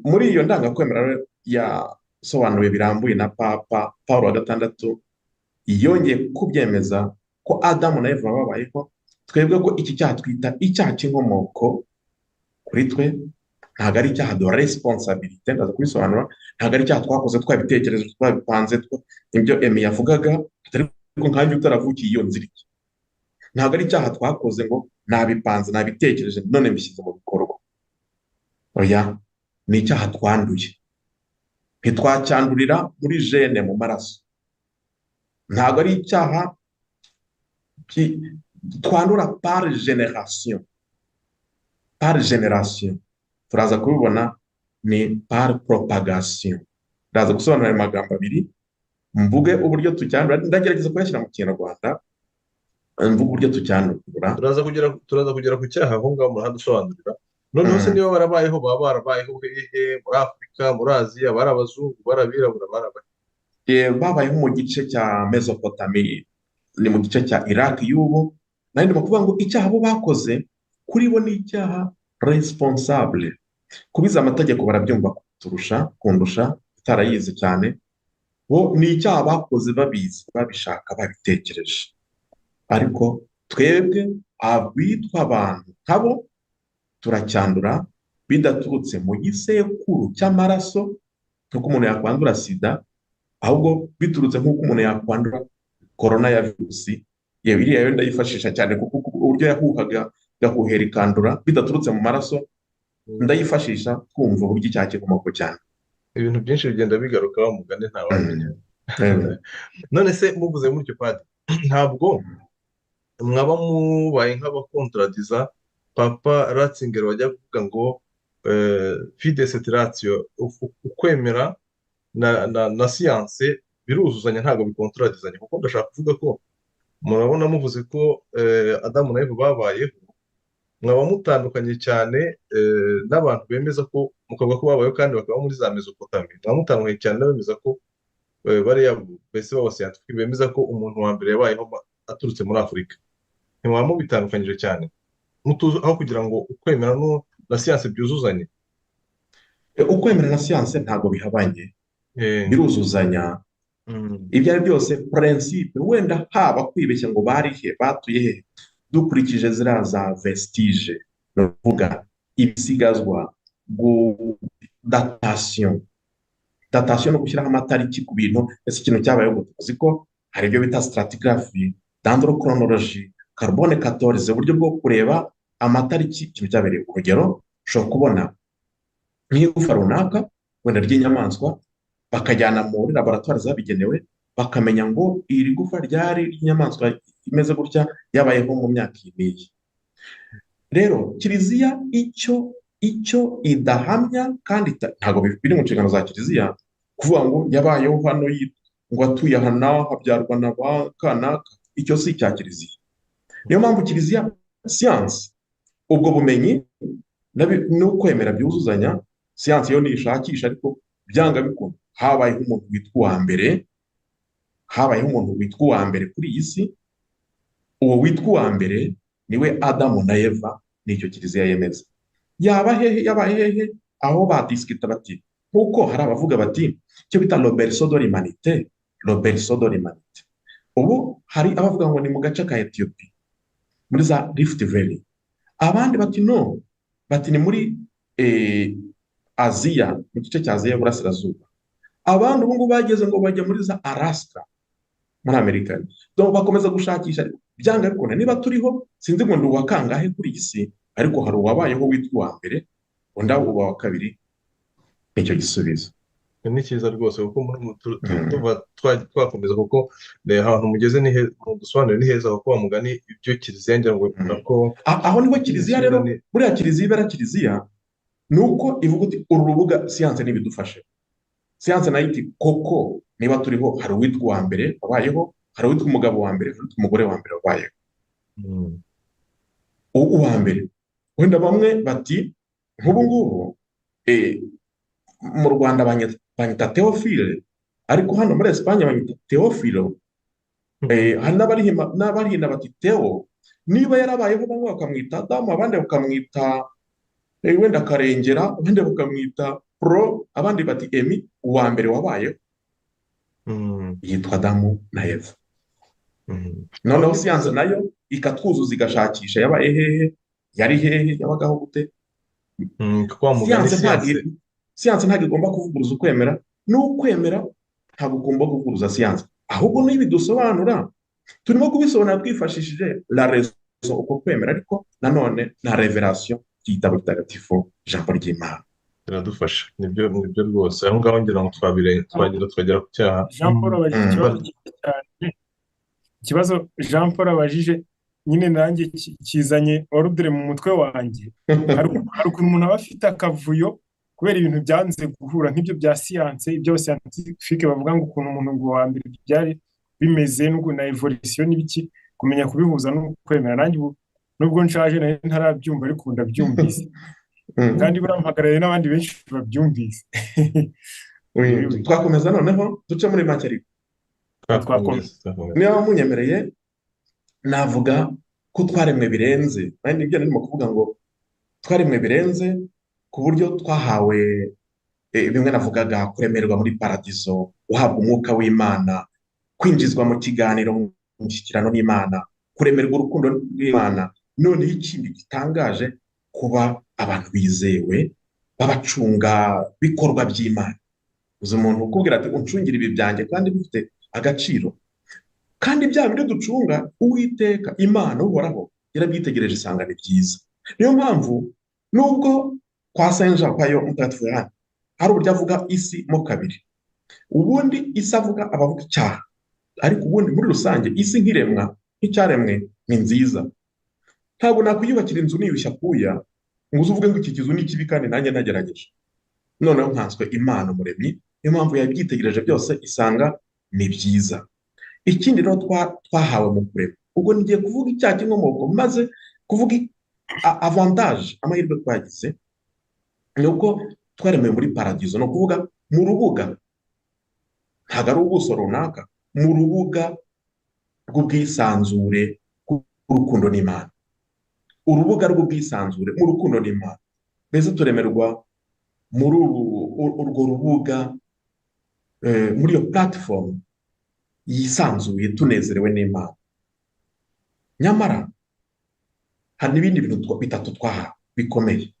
Muri iyo ndangakwemera rero yasobanuwe birambuye na Papa Paul wa gatandatu, yongeye kubyemeza ko Adamu na Eva babayeho. Twebwe ko iki cyaha twita icyaha cy'inkomoko kuri twe ntabwo ari icyaha de responsabilité, ndaza kubisobanura, ntabwo ari icyaha twakoze twabitekereje, twabipanze, ibyo Emi yavugaga, ariko nkanjye utaravukiye iyo nzira iki, ntabwo ari icyaha twakoze ngo nabipanze, nabitekereje, none mbishyize mu bikorwa. Oya, ni icyaha twanduye, ntitwacyandurira muri gène, mu maraso, ntabwo ari icyaha twandura par génération, par génération turaza kubibona, ni par propagation. Ndaza gusobanura ayo magambo abiri, mvuge uburyo tucyandura, ndagerageza kuyashyira mu Kinyarwanda, mvuge uburyo tucyandura. Turaza kugera ku cyaha aho ngaho murahadusobanurira. Noneho se niba barabayeho, baba barabayeho hehe? Muri Afurika, muri Aziya? Bari abazungu, bari abirabura, bari Babayeho mu gice cya Mesopotami, ni mu gice cya Iraq y'ubu. Nari ndimo kuvuga ngo icyaha bo bakoze kuri bo ni icyaha responsable. Kubiza amategeko barabyumva kuturusha, kundusha utarayize cyane. Bo ni icyaha bakoze babizi, babishaka, babitekereje, ariko twebwe abitwa abantu nkabo turacyandura bidaturutse mu gisekuru cy'amaraso nk'uko umuntu yakwandura sida, ahubwo biturutse nk'uko umuntu yakwandura korona ya virusi. Yewe, iriya yo ndayifashisha cyane kuko uburyo yahuhaga gahuhera ikandura bidaturutse mu maraso, ndayifashisha kumva uburyo icyaha cy'inkomoko cyane. Ibintu byinshi bigenda bigaruka wa mugani, ntawamenya. None se muvuze mutyo, padi, ntabwo mwaba mubaye nk'abakontradiza Papa Ratzinger wajya kuvuga ngo fides et ratio, ukwemera na siyanse biruzuzanya, ntabwo bikontaradizanya? Kuko ndashaka kuvuga ko murabona muvuze ko Adamu na Eva babayeho. Mwaba mutandukanye cyane n'abantu bemeza ko, mukavuga ko babayeho kandi bakaba muri za Mesopotami. Mwaba mutandukanye cyane n'abemeza ko bariya mbese b'aba scientifiques bemeza ko umuntu wa mbere yabayeho aturutse muri Afurika. Ntimwaba mubitandukanyije cyane aho kugira ngo ukwemera na siyanse byuzuzanye? Ukwemera na siyanse ntabwo bihabanye, biruzuzanya. Ibyo ari byose principe, wenda haba kwibeshya ngo bari he, batuye he, dukurikije ziriya za vestiges, ni ukuvuga ibisigazwa, datation. Datation no gushyiraho amatariki ku bintu. Ese ikintu cyabayeho gute? Uzi ko hari ibyo bita stratigraphie, dendrochronologie, carbone 14, uburyo bwo kureba amatariki ikintu cyabereye. Urugero, ushobora kubona nk'igufa runaka wenda ry'inyamaswa, bakajyana muri laboratwari zabigenewe, bakamenya ngo iri gufa ryari ry'inyamaswa imeze gutya, yabayeho mu myaka iyi n'iyi. Rero Kiliziya icyo idahamya kandi ntabwo biri mu nshingano za Kiliziya kuvuga ngo yabayeho hano, ngo atuye aha n'aha, habyarwa na ba kanaka. Icyo si icya Kiliziya. Niyo mpamvu Kiliziya, siyansi, ubwo bumenyi n'ukwemera byuzuzanya. Siyansi yo nishakisha, ariko byanga bikunda habayeho umuntu witwa uwa mbere, habayeho umuntu witwa uwa mbere kuri iyi si. Uwo witwa uwa mbere niwe Adamu na Eva, nicyo Kiliziya yemeza. Yaba hehe, yabaye hehe? Aho badisikita bati, nkuko hari abavuga bati icyo bita le berceau de l'humanité, le berceau de l'humanité. Ubu hari abavuga ngo ni mu gace ka Etiyopi, muri za Rift Valley, abandi bati no, bati ni muri Aziya, mu gice cya Aziya y'Uburasirazuba, abandi ubu ngubu bageze ngo bajya muri za Alaska muri Amerika. Donc bakomeza gushakisha. Byanga bikunda niba turiho, sinzi ngo ndi uwa kangahe kuri iyi si, ariko hari uwabayeho witwa uwa mbere, undi uba uwa kabiri. Nicyo gisubizo. Ni cyiza rwose, kuko tuba twakomeza, kuko ahantu mugeze ni mudusobanurire ni heza, kuko wa mugani ibyo Kiliziya ngira ngo nako. Aho niho Kiliziya rero, buriya Kiliziya ibera Kiliziya ni uko ivuga uti uru rubuga siyanse ntibidufashe. Siyanse nayo iti koko niba turiho, hari uwitwa uwa mbere wabayeho, hari uwitwa umugabo wa mbere, hari uwitwa umugore wa mbere wabayeho. Uwa mbere wenda bamwe bati nk'ubu ngubu mu Rwanda banyita Teofile, ariko hano muri Esipanye banyita Teofilo. Hari n'abarihina bati Teo. Niba yarabayeho, bamwe bakamwita Adamu, abandi bakamwita wenda Karengera, abandi bakamwita Pro, abandi bati Emi, uwa mbere wabayeho yitwa Adamu na Eva. Noneho siyanse nayo ikatwuzuza, igashakisha yabaye hehe, yari hehe, yabagaho gute. Siyanse ntabwo igomba kuvuguruza ukwemera, n'ukwemera ntabwo ugomba kuvuguruza siyanse, ahubwo niba bidusobanura, turimo kubisobanura twifashishije la raison, uko kwemera, ariko nanone na révélation y'igitabo gitagatifu, ijambo ry'Imana. Biradufasha, nibyo, nibyo rwose. Aho ngaho ngira ngo twagira twagera ku cyaha. Jean Paul abajije ikibazo cyiza cyane. Ikibazo Jean Paul abajije nyine nanjye kizanye ordre mu mutwe wanjye. Hari ukuntu umuntu aba afite akavuyo kubera ibintu byanze guhura, nk'ibyo bya siyanse, ibyo scientifiques bavuga ngo ukuntu umuntu ngo wa mbere byari bimeze na évolution n'ibiki, kumenya kubihuza no kwemera. Nanjye ubu nubwo nshaje nari ntarabyumva, ariko ubu ndabyumvise, kandi burampagarariye n'abandi benshi babyumvise. Twakomeza noneho duce muri make, ariko niba munyemereye navuga ko twaremwe birenze. Nanjye nibyo narimo kuvuga, ngo twaremwe birenze ku buryo twahawe bimwe navugaga: kuremerwa muri paradizo, guhabwa umwuka w'Imana, kwinjizwa mu kiganiro, mu mushyikirano n'Imana, kuremerwa urukundo rw'Imana. Noneho ikindi gitangaje, kuba abantu bizewe b'abacunga bikorwa by'Imana. Uzi umuntu ukubwira ati uncungire ibi byanjye kandi bifite agaciro, kandi bya bindi ducunga, Uwiteka Imana Uhoraho yarabyitegereje isanga ni byiza. Niyo mpamvu nubwo kwa Saint Jean, kwa yo Mutagatifu Yohani, hari uburyo avuga isi mo kabiri. Ubundi isi avuga abavuga icyaha, ariko ubundi muri rusange isi nk'iremwa, nk'icyaremwe, ni nziza. Ntabwo nakwiyubakira inzu niyushya kuya ngo uze uvuge ngo iki kizu ni kibi kandi nanjye nagerageje. Noneho nkanswe Imana Umuremyi, niyo mpamvu yabyitegereje byose isanga ni byiza. Ikindi rero twahawe mu kurema, ubwo ngiye kuvuga icyaha cy'inkomoko, maze kuvuga Avantage, amahirwe twagize ni uko twaremewe muri paradizo, ni ukuvuga mu rubuga, ntabwo ari ubuso runaka, mu rubuga rw'ubwisanzure bw'urukundo n'Imana, urubuga rw'ubwisanzure mu rukundo n'Imana. Mbese turemerwa muri urwo rubuga, muri iyo platform yisanzuye, tunezerewe n'Imana. Nyamara hari n'ibindi bintu bitatu twahawe bikomeye.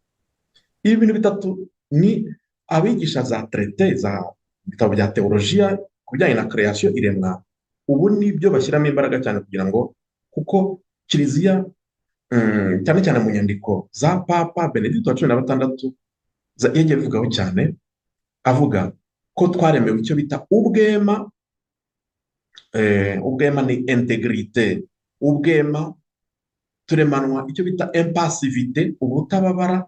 Ibi bintu bitatu ni abigisha za traité, za bitabo bya teolojiya ku bijyanye na création, iremwa, ubu nibyo bashyiramo imbaraga cyane kugira ngo, kuko Kiliziya, cyane cyane mu nyandiko za Papa Benedicto wa 16 yagiye abivugaho cyane, avuga ko twaremewe icyo bita ubwema. Ubwema ni intégrité, ubwema. Turemanwa icyo bita impassivité, ubutababara.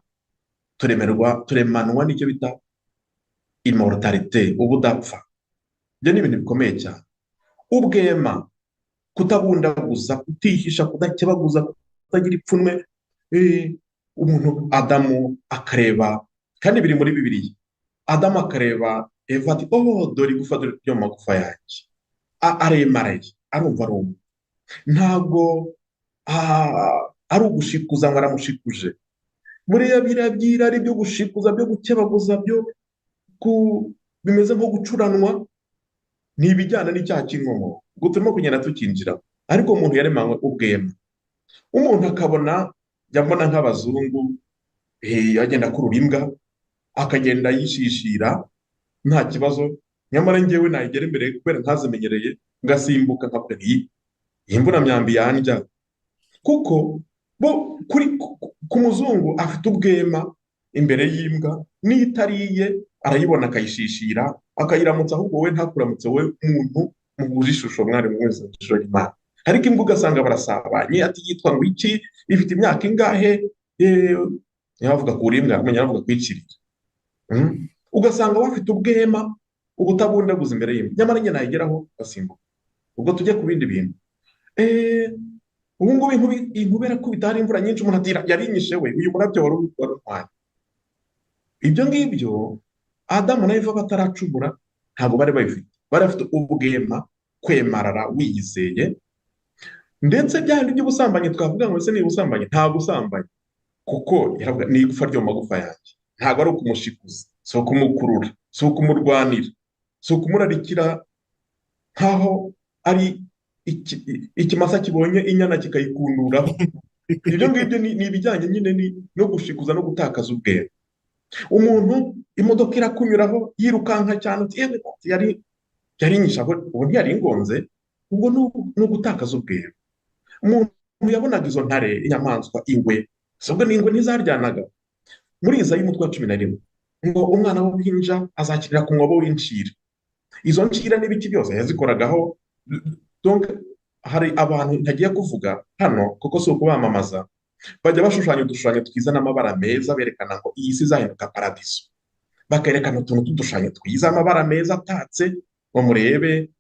Turemanwa n'icyo bita immortalité, ubudapfa. Ibyo ni ibintu bikomeye cyane. Ubwema, kutabundaguza, kutihisha, kudakebaguza, kutagira ipfunwe. Umuntu Adamu akareba, kandi biri muri Bibiliya, Adamu akareba Eva ati: "Oh, dore igufa ryo mu magufa yanjye." Aremaraye, arumva ari umwe. Ntabwo ari ugushikuza ngo aramushikuje. Buriya biriya by'irari byo gushikuza, byo gukebaguza, byo bimeze nko gucuranwa, ni ibijyana n'icyaha cy'inkomoko. Ubwo turimo kugenda tukinjira. Ariko umuntu yaremanywe ubwema. Umuntu akabona, jya mbona nk'abazungu, agenda akurura imbwa, akagenda yishishira nta kibazo. Nyamara njyewe nayigera imbere, kubera ntazimenyereye, ngasimbuka, nkavuga nti: "Iyi mvunamyambi yandya." Kuko bo kuri ku muzungu afite ubwema imbere y'imbwa, n'iyo itariye arayibona akayishishira, akayiramutsa, ahubwo wowe ntakuramutse, wowe muntu muhuje ishusho, mwari mwese mu ishusho y'Imana. Ariko imbwa ugasanga barasabanye, ati: "Yitwa ngo iki? Ifite imyaka ingahe?" Niba bavuga kura imbwa, umenya bavuga kwicirira. Ugasanga bafite ubwema, ubutabundaguza imbere y'imbwa, nyamara njye nayigeraho gasimbuka. Ubwo tujye ku bindi bintu. Ubu ngubu inkuba irakubita, hari imvura nyinshi, umuntu ati: "Yarinyishe we, uyu murabyo wari untwaye." Ibyo ngibyo Adamu na Eva bataracumura ntabwo bari babifite. Bari bafite ubwema, kwemarara wiyizeye. Ndetse bya bindi by'ubusambanyi twavuga ngo ese ni ubusambanyi? Nta busambanyi, kuko yaravuga: "Ni igufa ryo mu magufa yanjye." Ntabwo ari ukumushikuza, si ukumukurura, si ukumurwanira, si ukumurarikira nkaho ari ikimasa kibonye inyana kikayikunduraho. Ibyo ngibyo ni ibijyanye nyine no gushikuza no gutakaza ubwenge. Umuntu imodoka irakunyuraho yirukanka cyane, uti: "Yewe, yari nyishe, ubu ntiyari ingonze." Ubwo ni ugutakaza ubwenge. Umuntu yabonaga izo ntare, inyamaswa, ingwe. Si ubwo n'ingwe ntizaryanaga? Muri Izayi umutwe wa 11 ngo umwana w'uruhinja azakinira ku mwobo w'incira. Izo ncira n'ibiki byose yazikoragaho. Donc hari abantu ntagiye kuvuga hano kuko si ukubamamaza, bajya bashushanya udushushanyo twiza n'amabara meza, berekana ngo iyi si izahinduka paradiso, bakerekana utuntu tw'udushushanyo twiza, amabara meza atatse, ngo murebe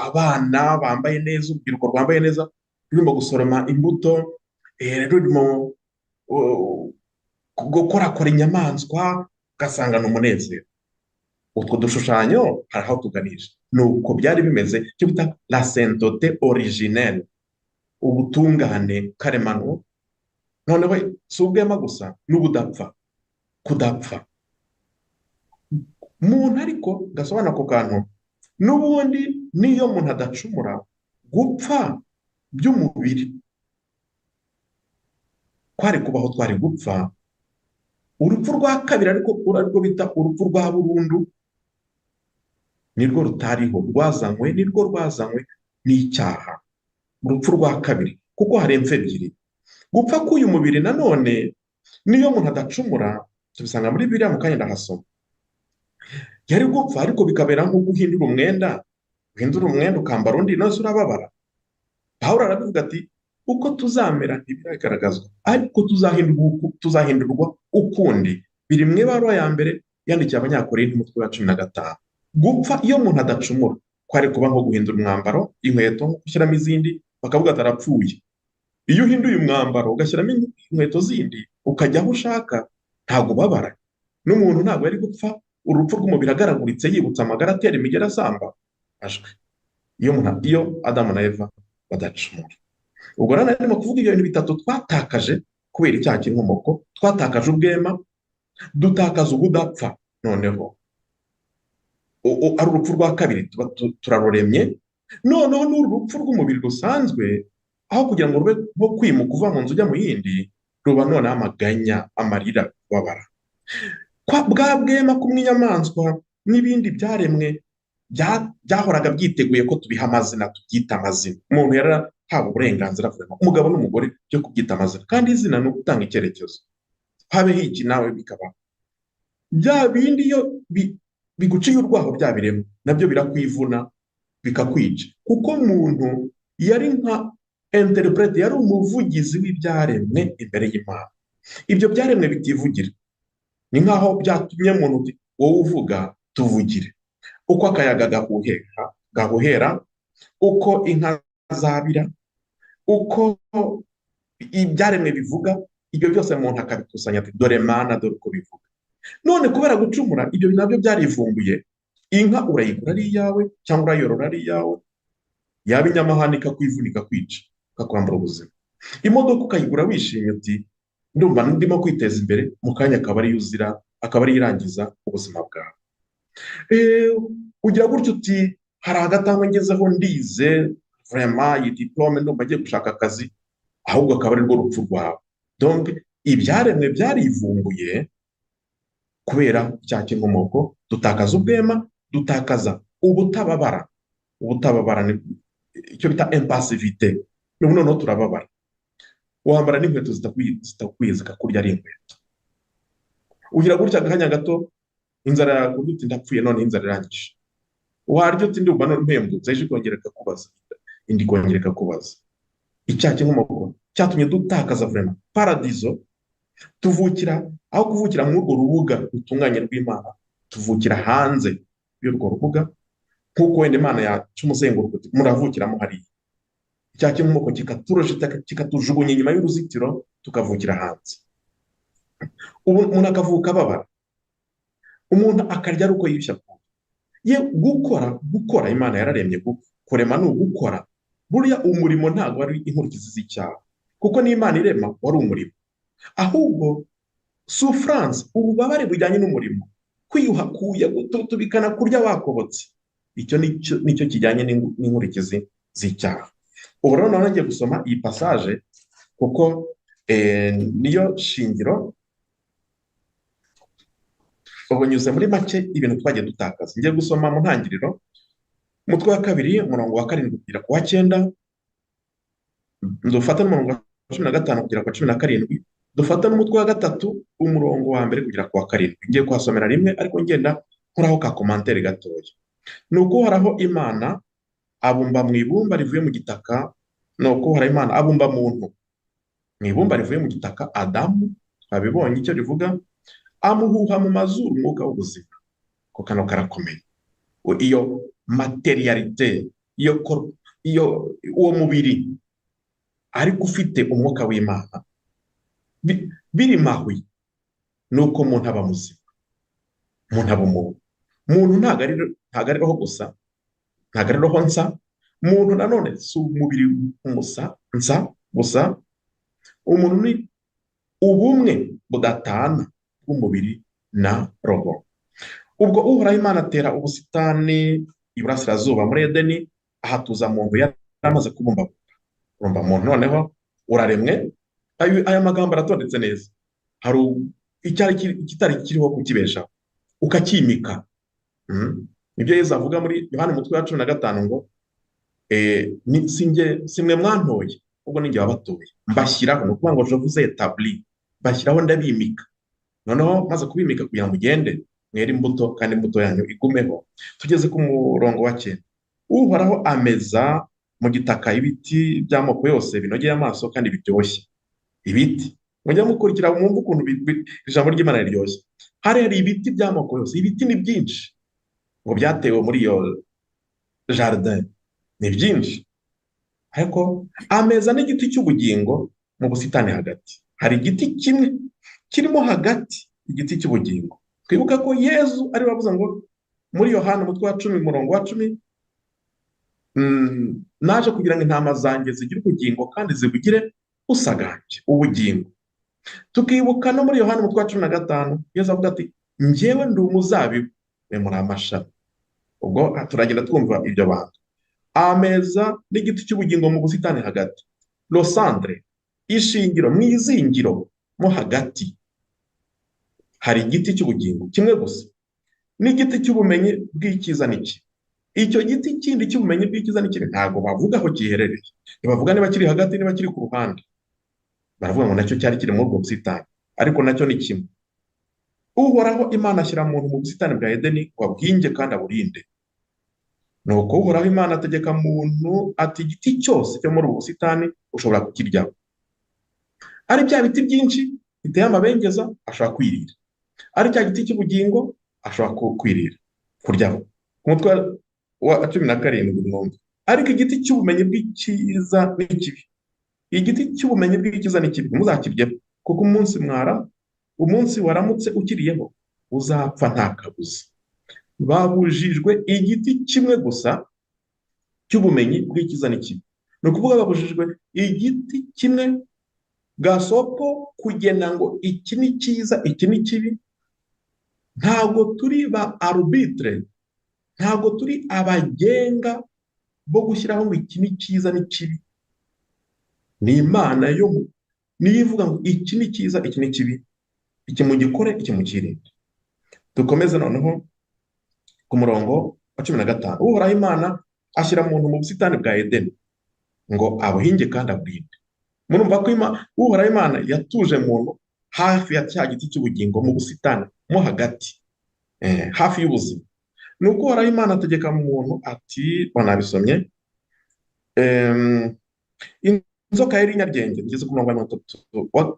abana bambaye neza, urubyiruko rwambaye neza rurimo gusoroma imbuto, rurimo gukorakora inyamaswa, ugasanga ni umunezero. Utwo dushushanyo hari aho tuganisha. Ni uko byari bimeze, icyo bita la sainteté originelle, ubutungane karemano. Noneho si ubwema gusa, n'ubudapfa, kudapfa muntu. Ariko gasobanura ako kantu, n'ubundi n'iyo umuntu adacumura, gupfa by'umubiri kwari kubaho, twari gupfa urupfu rwa kabiri, ariko arirwo bita urupfu rwa burundu, nirwo rutariho, rwazanywe, nirwo rwazanywe n'icyaha, urupfu rwa kabiri, kuko hari impfu ebyiri. Gupfa k'uyu mubiri nanone, niyo umuntu adacumura, tubisanga muri Bibiliya, mu kanya ndahasoma, yari gupfa, ariko bikabera nk'uko uhindura umwenda, uhindura umwenda ukambara undi, none se urababara? Pawulo arabivuga ati: "Uko tuzamera ntibiragaragazwa, ariko tuzahindurwa ukundi." Biri mu ibaruwa ya mbere yandikiye Abanyakorinti, umutwe wa 15. Gupfa iyo umuntu adacumura kwari kuba nko guhindura umwambaro, inkweto, nko gushyiramo izindi, bakavuga ati: "Arapfuye." Iyo uhinduye umwambaro ugashyiramo inkweto zindi ukajya aho ushaka, ntabwo ubabara. N'umuntu ntabwo yari gupfa urupfu rw'umubiri agaraguritse, yibutsa amagara, atera imigeri, asamba ashwe, iyo Adamu na Eva badacumura. Ubwo rero narimo kuvuga ibyo bintu bitatu twatakaje kubera icyaha cy'inkomoko. Twatakaje ubwema, dutakaza ubudapfa, noneho ari urupfu rwa kabiri, tuba turaruremye. Noneho n'uru rupfu rw'umubiri rusanzwe, aho kugira ngo rube nko kwimuka uva mu nzu ujya mu yindi, ruba noneho amaganya, amarira, kubabara. Bwa bwema kumwe inyamaswa n'ibindi byaremwe byahoraga byiteguye ko tubiha amazina, tubyita amazina. Umuntu yarahawe uburenganzira, umugabo n'umugore, byo kubyita amazina, kandi izina ni ugutanga icyerekezo. Habeho iki, nawe bikaba bya bindi. Iyo biguciye urwaho, bya biremwa nabyo birakwivuna, bikakwica, kuko umuntu yari nka interprète, yari umuvugizi w'ibyaremwe imbere y'Imana. Ibyo byaremwe bitivugira, ni nk'aho byatumye umuntu uti: "Wowe uvuga, tuvugire." Uko akayaga gahuhera, uko inka zabira, uko ibyaremwe bivuga, ibyo byose umuntu akabikusanya ati: "Dore Mana, dore uko bivuga." None kubera gucumura, ibyo nabyo byarivumbuye. Inka urayigura ari iyawe cyangwa urayorora ari iyawe, yaba inyamahane ikakwivuna, ikakwica, ikakwambura ubuzima. Imodoka ukayigura wishimye uti: "Ndumva ndimo kwiteza imbere," mu kanya akaba ariyo uzira, akaba ariyo irangiza ubuzima bwawe. Ugira gutyo uti: "Hari agatangwa ngezeho, ndize vraiment iyi diplôme, ndumva agiye gushaka akazi," ahubwo akaba ari rwo rupfu rwawe. Donc ibyaremwe byarivumbuye kubera icyaha cy'inkomoko. Dutakaza ubwema, dutakaza ubutababara. Ubutababara ni icyo bita impassivité. Ubu noneho turababara, wambara n'inkweto zitakwiye zikakurya ari inkweto. Ugira gutya akanya gato inzara yakurya, uti: "Ndapfuye, none inzara irangije." Warya uti: "Ndumva none mpembutse," ejo ikongera ikakubaza, indi ikongera ikakubaza. Icyaha cy'inkomoko cyatumye dutakaza vraiment paradizo. Tuvukira, aho kuvukira muri urwo rubuga rutunganye rw'Imana, tuvukira hanze y'urwo rubuga, nk'uko wenda Imana yaca umuzenguruko uti: "Muravukiramo hariya." Icyaha cy'inkomoko kikaturojeta, kikatujugunya inyuma y'uruzitiro, tukavukira hanze. Ubu umuntu akavuka ababara, umuntu akarya ari uko yiyushya akuya. Ye gukora, Imana yararemye, kurema ni ugukora. Buriya umurimo ntabwo ari inkurikizi z'icyaha, kuko n'Imana irema wari umurimo. Ahubwo souffrance, ububabare bujyanye n'umurimo, kwiyuha kuya, gututubikana, kurya wakobotse, icyo nicyo kijyanye n'inkurikizi z'icyaha. Ubu rero nawe ngiye gusoma iyi passage kuko niyo shingiro. Ubu nyuze muri make ibintu twagiye dutakaza. Ngiye gusoma mu Ntangiriro, umutwe wa 2, umurongo wa 7 kugera ku wa 9, dufata n'umurongo wa 15 kugera ku wa 17, dufata n'umutwe wa 3, umurongo wa 1 kugera ku wa 7. Ngiye kuhasomera rimwe, ariko ngenda nkoraho ka commentaire gatoya. Ni uko Uhoraho Imana abumba mu ibumba rivuye mu gitaka, ni uko Uhoraho Imana abumba muntu mu ibumba rivuye mu gitaka, Adamu, twabibonye icyo rivuga, amuhuha mu mazuru umwuka w'ubuzima. Ko kano karakomeye. Iyo matérialité, iyo uwo mubiri ariko ufite umwuka w'Imana biri mahwi, ni uko umuntu aba muzima, umuntu aba umuntu. Muntu ntabwo ari roho gusa, ntabwo ari roho nsa. Muntu nanone si umubiri musa nsa gusa. Umuntu ni ubumwe budatana bw'umubiri na roho. Ubwo Uhoraho Imana atera ubusitani iburasirazuba muri Edeni, ahatuza muntu yari amaze kubumbabumba. Urumva, muntu noneho uraremwe. Aya magambo aratondetse neza. Hari icyari ikitari kiriho kukibeshaho, ukacyimika. Nibyo Yezu avuga muri Yohani umutwe wa 15 ngo si njye, si mwe mwantoye, ubwo ni njye wabatoye mbashyiraho. Ni ukuvuga ngo je vous ai établi, mbashyiraho, ndabimika. Noneho maze kubimika kugira ngo mugende mwere imbuto kandi imbuto yanyu igumeho. Tugeze ku murongo wa 9. Uhoraho ameza mu gitaka ibiti by'amoko yose binogeye amaso kandi biryoshye. Ibiti, mujya mukurikira mwumve ukuntu ijambo ry'Imana riryoshye. Hari ibiti by'amoko yose, ibiti ni byinshi ngo byatewe muri iyo jardin, ni byinshi. Ariko ameza n'igiti cy'ubugingo mu busitani hagati. Hari igiti kimwe kirimo hagati, igiti cy'ubugingo. Twibuka ko Yezu ari we wavuze ngo muri Yohana umutwe wa 10 umurongo wa 10, naje kugira ngo intama zanjye zigire ubugingo kandi zibugire usagambye ubugingo. Tukibuka no muri Yohana umutwe wa 15, Yezu avuga ati njyewe ndi umuzabibu, mwe muri amashami. Ubwo turagenda twumva ibyo bantu. Ameza n'igiti cy'ubugingo mu busitani hagati, losandre, ishingiro mu izingiro mo hagati hari igiti cy'ubugingo kimwe gusa, n'igiti cy'ubumenyi bw'icyiza n'ikibi. Icyo giti kindi cy'ubumenyi bw'icyiza n'ikibi ntabwo bavuga aho giherereye, ntibavuga niba kiri hagati niba kiri ku ruhande, baravuga ngo nacyo cyari kiri muri ubwo busitani, ariko nacyo ni kimwe. Uhoraho Imana ashyira muntu mu busitani bwa Edeni ngo abuhinge kandi aburinde. Nuko Uhoraho Imana ategeka muntu ati igiti cyose cyo muri ubu busitani ushobora kukiryaho, ari bya biti byinshi biteye amabengeza ashobora kwirira, ari cya giti cy'ubugingo ashobora kwirira kuryaho. Ku mutwe wa 17 mwumve, ariko igiti cy'ubumenyi bw'icyiza n'ikibi, igiti cy'ubumenyi bw'icyiza n'ikibi ntimuzakiryeho, kuko umunsi waramutse ukiriyeho uzapfa nta kabuza. Babujijwe igiti kimwe gusa cy'ubumenyi bw'icyiza n'ikibi. Ni ukuvuga babujijwe igiti kimwe gasopo kugena ngo iki ni cyiza iki ni kibi. Ntabwo turi ba arbitre, ntabwo turi abagenga bo gushyiraho ngo iki ni cyiza n'ikibi. Ni Imana yo niyo ivuga ngo iki ni cyiza iki ni kibi, iki mugikore iki mukirinde. Dukomeze noneho ku murongo wa 15. Uhoraho Imana ashyira muntu mu busitani bwa Edeni ngo abuhinge kandi aburinde. Murumva ko Uhoraho Imana yatuje muntu hafi ya cya giti cy'ubugingo mu busitani mo hagati, hafi y'ubuzima. Nuko Uhoraho Imana ategeka muntu ati, banabisomye, inzoka yari inyaryenge. Ngeze ku murongo wa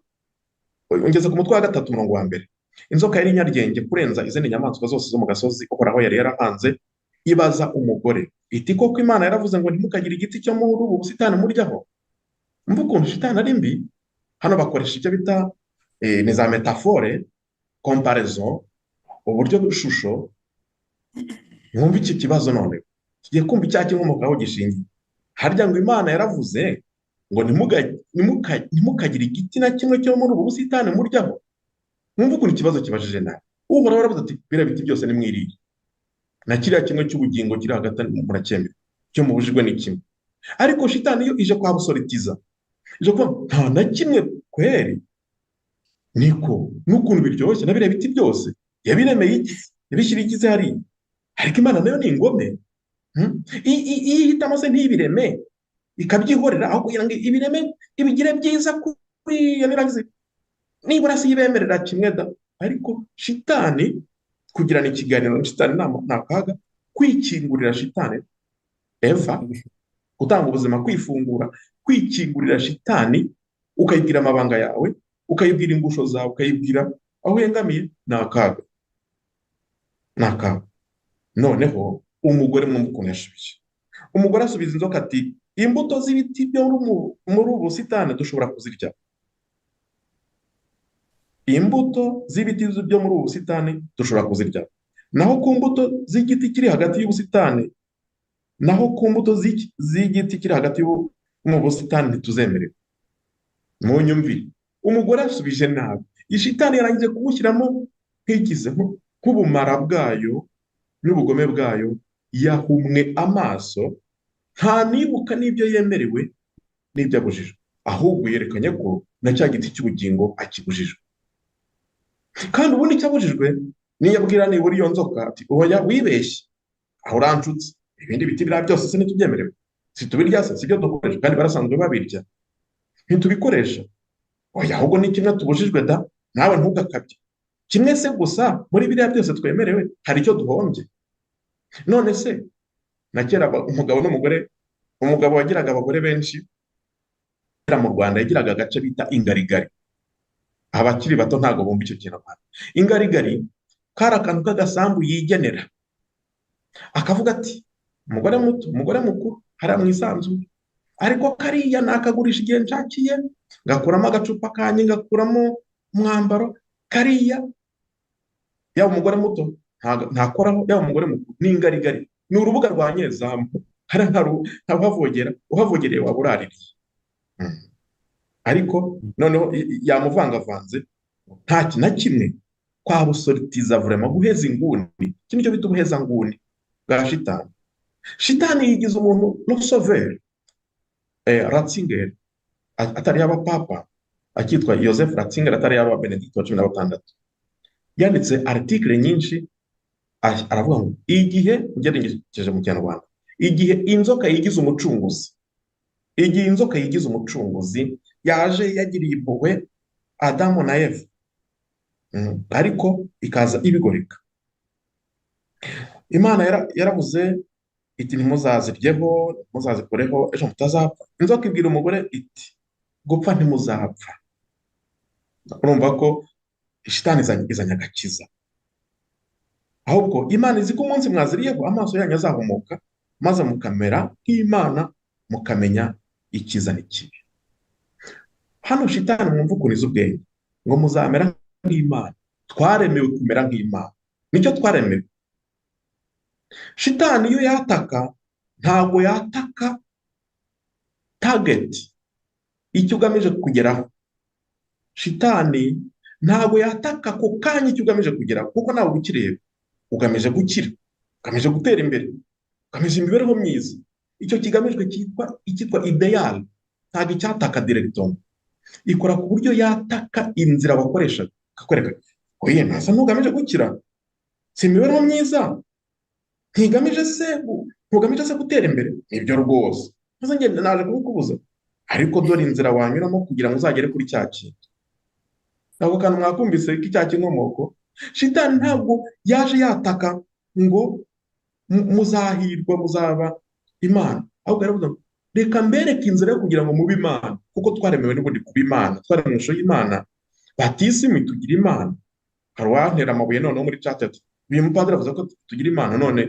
30, ngeze ku mutwe wa 3 umurongo wa 1. Inzoka yari inyaryenge kurenza izindi nyamaswa zose zo mu gasozi Uhoraho yari yarahanze, ibaza umugore iti koko Imana yaravuze ngo ntimukagire igiti cyo muri ubu busitani muryaho? Mva ukuntu shitani ari mbi. Hano bakoresha icyo bita ni za metafore, comparaison, uburyo bw'ishusho. Mwumva iki kibazo none tugiye kumva icyaha cy'inkomoko aho gishingiye. Harya ngo Imana yaravuze ngo ntimukagire igiti na kimwe cyo muri ubu busitani muryaho? Mwumva ukuntu ikibazo kibajije nabi. Uhoraho yaravuze ati biriya biti byose nimwirire, na kiriya kimwe cy'ubugingo kiri hagati muracyemera, cyo mubujijwe ni kimwe. Ariko shitani yo ije kwabusoritiza, ije kuvuga nta na kimwe kweri, niko n'ukuntu biryoshye na biriya biti byose yabiremeye iki, yabishyira ikize hariya. Ariko Imana nayo ni ingome, iyo ihitamo se ntibireme ikabyihorera, aho kugira ngo ibireme ibigire byiza kuriya nirangize nibura si ibemerera kimwe da. Ariko shitani kugirana ikiganiro shitani nta kaga, kwikingurira shitani Eva, gutanga ubuzima, kwifungura, kwikingurira shitani, ukayibwira amabanga yawe, ukayibwira ingusho zawe, ukayibwira aho uhengamiye, ni akaga, ni akaga. Noneho umugore mwumva ukuntu yashubije. Umugore asubiza inzoka ati imbuto z'ibiti byo muri ubu busitani dushobora kuzirya. Imbuto z'ibiti byo muri ubu busitani dushobora kuzirya. Naho ku mbuto z'igiti kiri hagati y'ubusitani, naho ku mbuto z'igiti kiri hagati mu busitani ntituzemerewe. Munyumvire, umugore asubije nabi. Ishitani yarangije kumushyiramo nk'ikize nk'ubumara bwayo n'ubugome bwayo, yahumwe amaso, nta nibuka n'ibyo yemerewe n'ibyo abujijwe, ahubwo yerekanye ko na cya giti cy'ubugingo akibujijwe. Kandi ubundi cyabujijwe niyo abwira nibura iyo nzoka ati oya wibeshye, aho uranshutse, ibindi biti biriya byose se ntitubyemerewe, si tubirya se, si byo dukoresha, kandi barasanzwe babirya, ntitubikoresha. Oya ahubwo ni kimwe tubujijwe da, nawe ntugakabye. Kimwe se gusa muri biriya byose twemerewe hari icyo duhombye? None se na kera umugabo n'umugore, umugabo wagiraga abagore benshi mu Rwanda yagiraga agace bita ingarigari. Abakiri bato ntago bumva icyo kintu. Ingarigari kari akantu k'agasambu yigenera, akavuga ati umugore muto, umugore mukuru, hariya mu isanzure, Ariko kariya nakagurisha igihe nshakiye, ngakuramo agacupa kanjye, ngakuramo umwambaro. Kariya yaba umugore muto ntakoraho, yaba umugore mukuru ni ingarigari, ni urubuga rwa nyezamu, hariya ntaruhavogera, uhavogereye waba uraririye. Ariko noneho yamuvangavanze, nta kintu na kimwe kwabusoritiza vraiment guheza inguni. Iki nicyo bita ubuhezanguni bwa shitani. Shitani yigize umuntu no sauveur. Ratzinger atari yaba papa, akitwa Joseph Ratzinger, atari yaba Benedicto wa 16, yanditse article nyinshi, aravuga ngo igihe, ugeregeje mu Kinyarwanda, igihe inzoka yigize umucunguzi, igihe inzoka yigize umucunguzi, yaje yagiriye impuhwe Adamu na Eva, ariko ikaza ibigoreka. Imana yaravuze iti ntimuzaziryeho, ntimuzazikoreho, ejo mutazapfa. Inzoka ibwira umugore iti gupfa ntimuzapfa. Urumva ko shitani izanye agakiza. Ahubwo Imana izi ko umunsi mwaziriyeho amaso yanyu azahumuka, maze mukamera nk'Imana, mukamenya icyiza n'ikibi. Hano shitani mwumva ukuntu izi ubwenge, ngo muzamera nk'Imana. Twaremewe kumera nk'Imana, nicyo twaremewe. Shitani iyo yataka, ntabwo yataka target, icyo ugamije kugeraho. Shitani ntabwo yataka ako kanya icyo ugamije kugeraho, kuko ntabwo ukireba. Ugamije gukira, ugamije gutera imbere, ugamije imibereho myiza. Icyo kigamijwe cyitwa icyitwa idéal, ntabwo icyataka directement. Ikora ku buryo yataka inzira wakoreshaga, ikakwereka oye, ntasa ntugamije gukira, si imibereho myiza, ntigamije se ntugamije se gutera imbere, nibyo rwose, maze ngende naje kubikubuza, ariko dore inzira wanyuramo kugira ngo uzagere kuri cya kintu. Ako kantu mwakumvise k'icyaha cy'inkomoko. Shitani ntabwo yaje yataka ngo muzahirwa, muzaba Imana, ahubwo yaravuze ngo reka mbereke inzira yo kugira ngo mube Imana, kuko twaremewe n'ubundi kuba Imana, twaremewe ishusho y'Imana, batisimu tugira Imana. Hari uwantera amabuye noneho muri chat ati uyu mupadiri avuze ko tugira Imana, none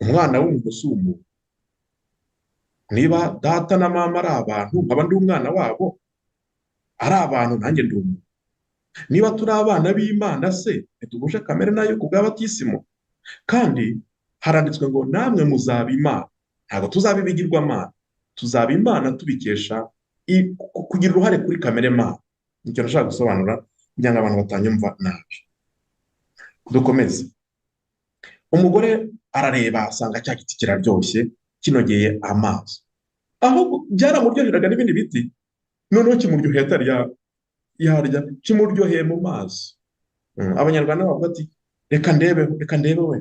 umwana w'umuntu si umuntu? Niba data na mama ari abantu, nkaba ndi umwana wabo, ari abantu nanjye ndi umuntu. Niba turi abana b'Imana se, ntitugushe kamere nayo ku bwa batisimu? Kandi haranditswe ngo namwe muzaba Imana. Ntabwo tuzaba ibigirwamana, tuzaba Imana tubikesha kugira uruhare kuri kamere mana. Nicyo nashaka gusobanura kugira ngo abantu batanyumva nabi. Dukomeze. Umugore arareba asanga cya giti kiraryoshye, kinogeye amaso. Aho byaramuryoheraga n'ibindi biti, noneho kimuryoheye atari yarya, kimuryoheye mu maso. Abanyarwanda bavuga ati reka ndebe, reka ndebe we.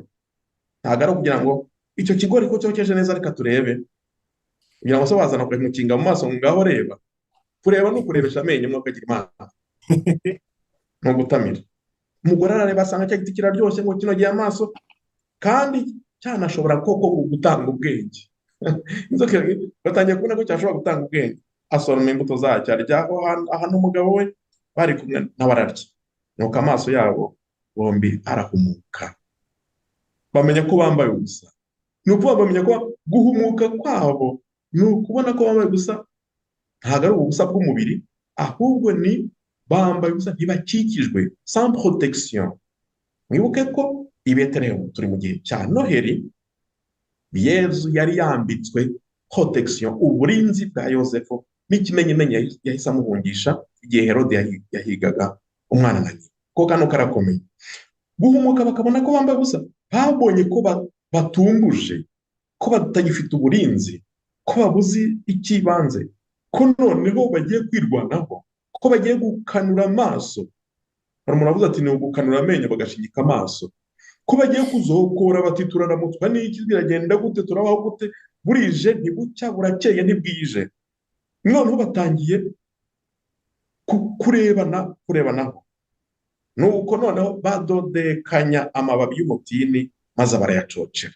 Ntabwo ari ukugira ngo icyo kigori ko cyokeje neza, reka turebe. Kugira ngo se wazana mukinga mu maso ngo ngaho reba. Kureba ni ukurebesha amenyo, mwuka agira Imana. Ni ugutamira. Umugore arareba asanga cya giti kiraryoshye, ngo kinogeye amaso, kandi cyanashobora koko gutanga ubwenge. Inzoka batangiye kubona ko cyashobora gutanga ubwenge. Asoroma imbuto zacyo aryaho, ahantu umugabo we bari kumwe nawe ararya. Nuko amaso yabo bombi arahumuka, bamenya ko bambaye ubusa. Ni ukuvuga bamenya ko guhumuka kwabo ni ukubona ko bambaye ubusa, ntabwo ari ubusa bw'umubiri, ahubwo ni bambaye ubusa, ntibakikijwe, sans protection. Mwibuke ko i Betelehemu turi mu gihe cya Noheli, Yezu yari yambitswe protection, uburinzi bwa Yosefu, n'ikimenyimenyi yahise amuhungisha igihe Herode yahigaga umwana na nyina. Ko kano karakomeye. Guhumuka bakabona ko bambaye ubusa, babonye ko batumbuje, ko batagifite uburinzi, ko babuze icy'ibanze, ko noneho bagiye kwirwanaho, ko bagiye gukanura amaso. Hari umuntu wavuze ati ni ugukanura amenyo bagashinyika amaso, ko bagiye kuzokora bati turaramutswa n'iki, biragenda gute, turabaho gute, burije ntibucya, burakeye ntibwije. Noneho batangiye kurebana, kurebanaho. Nuko noneho badodekanya amababi y'umutini maze barayacocera.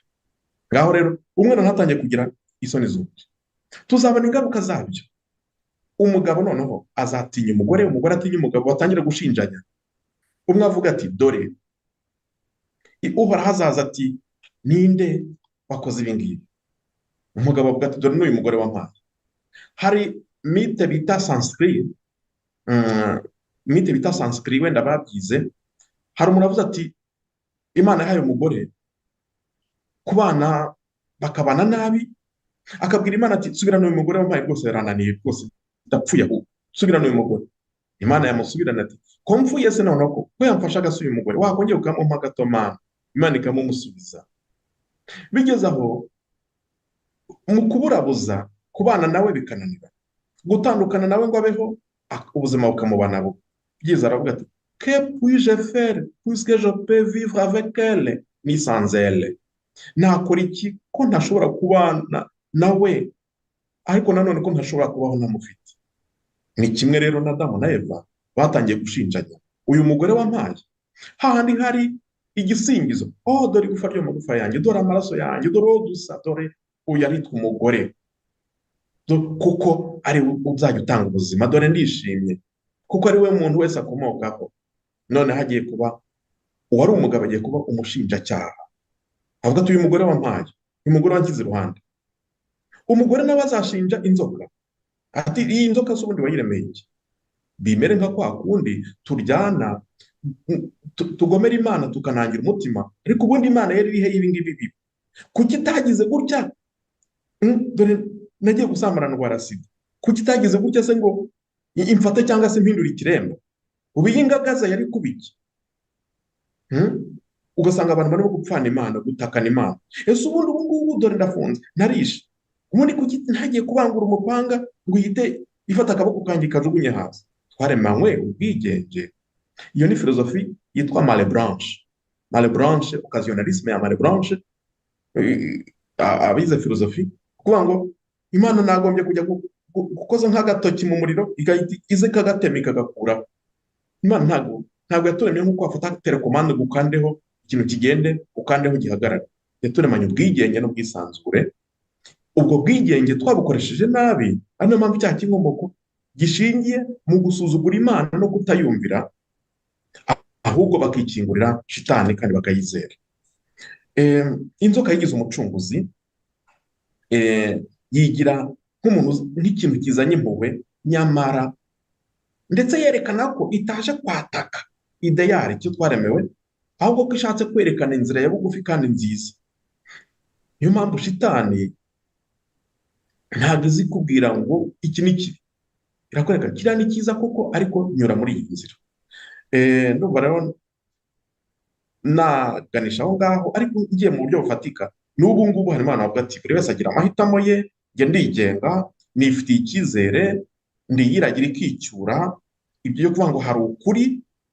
Ngaho rero umwe noneho atangiye kugira isoni z'undi. Tuzabona ingaruka zabyo. Umugabo noneho azatinya umugore, umugore atinya umugabo, batangira gushinjanya. Umwe avuga ati dore Uhoraho azaza ati ninde wakoze ibi ngibi? Umugabo avuga ati dore n'uyu mugore wampaye. Hari mythe bita Sanskrit, mythe bita Sanskrit, wenda babyize. Hari umuntu avuze ati Imana yahaye umugore kubana, bakabana nabi, akabwira Imana ati: "Subirana uyu mugore wampaye, rwose yarananiye, rwose ndapfuye, ahubwo subirana uyu mugore." Imana yamusubirana ati: "Ko mfuye se noneho, ko yamfashaga se, uyu mugore wakongera ukamumpa gato, Mana?" Imana ikamumusubiza. Bigeze aho mu kuburabuza kubana nawe bikananira, gutandukana nawe ngo abeho, ubuzima bukamubana bubi byiza, aravuga ati: "Que puis-je faire puisque je peux vivre avec elle ni sans elle?" Nakora iki ko ntashobora kubana nawe, ariko nanone ko ntashobora kubaho ntamufite? Ni kimwe rero na Adamu na Eva batangiye gushinjanya: uyu mugore wampaye, hahandi hari igisingizo, "Oh, dore igufa ryo mu magufa yanjye, dore amaraso yanjye, dore uwo dusa, dore uyu aritwa umugore kuko ari we uzajya utanga ubuzima, dore ndishimye kuko ari we muntu wese akomokaho." None hagiye kuba uwari umugabo agiye kuba umushinjacyaha, avuga ati: "Uyu mugore wampaye, uyu mugore wanshyize iruhande." Umugore nawe azashinja inzoka ati: "Iyi nzoka se ubundi wayiremeye iki?" Bimere nka kwa kundi turyana, tugomera Imana, tukanangira umutima. Ariko ubundi Imana yari irihe ibi ngibi bibi? Kuki itagize gutya? Dore nagiye gusambana ndwara sida. Kuki itagize gutya se ngo imfate cyangwa se mpindure ikiremba? Ubu iyi ngagaza yari kuba iki? Ugasanga abantu barimo gupfana Imana, gutakana Imana. Ese ubundi ubu ngubu dore ndafunze, narishe, ubundi kuki ntagiye kubangura umupanga ngo ihite ifata akaboko kanjye ikajugunye hasi? Twaremanywe ubwigenge. Iyo ni filozofi yitwa Malebranche. Malebranche, occasionalisme ya Malebranche, abize filozofi, kuvuga ngo Imana nagombye kujya gukoza nk'agatoki mu muriro, igahita ize ikagatema, ikagakuraho. Imana ntabwo yaturemye nk'uko wafata télécommande ngo ukandeho ikintu kigende, ukandeho gihagarare. Yaturemanye ubwigenge n'ubwisanzure. Ubwo bwigenge twabukoresheje nabi, ari niyo mpamvu icyaha cy'inkomoko gishingiye mu gusuzugura Imana no kutayumvira, ahubwo bakikingurira shitani kandi bakayizera. Inzoka yigize umucunguzi, yigira nk'umuntu, nk'ikintu kizanye impuhwe, nyamara ndetse yerekana ko itaje kwataka idéal, icyo twaremewe, ahubwo ko ishatse kwerekana inzira ya bugufi kandi nziza. Niyo mpamvu shitani ntabwo izi kubwira ngo iki ni kibi, irakwereka kiriya ni cyiza koko, ariko nyura muri iyi nzira. Ndumva rero naganisha aho ngaho, ariko ngiye mu buryo bufatika. N'ubu ngubu harimo abantu bavuga ati: "Buri wese agira amahitamo ye, njye ndigenga, nifitiye icyizere, ndiyiragira ikicyura." Ibyo byo kuvuga ngo hari ukuri,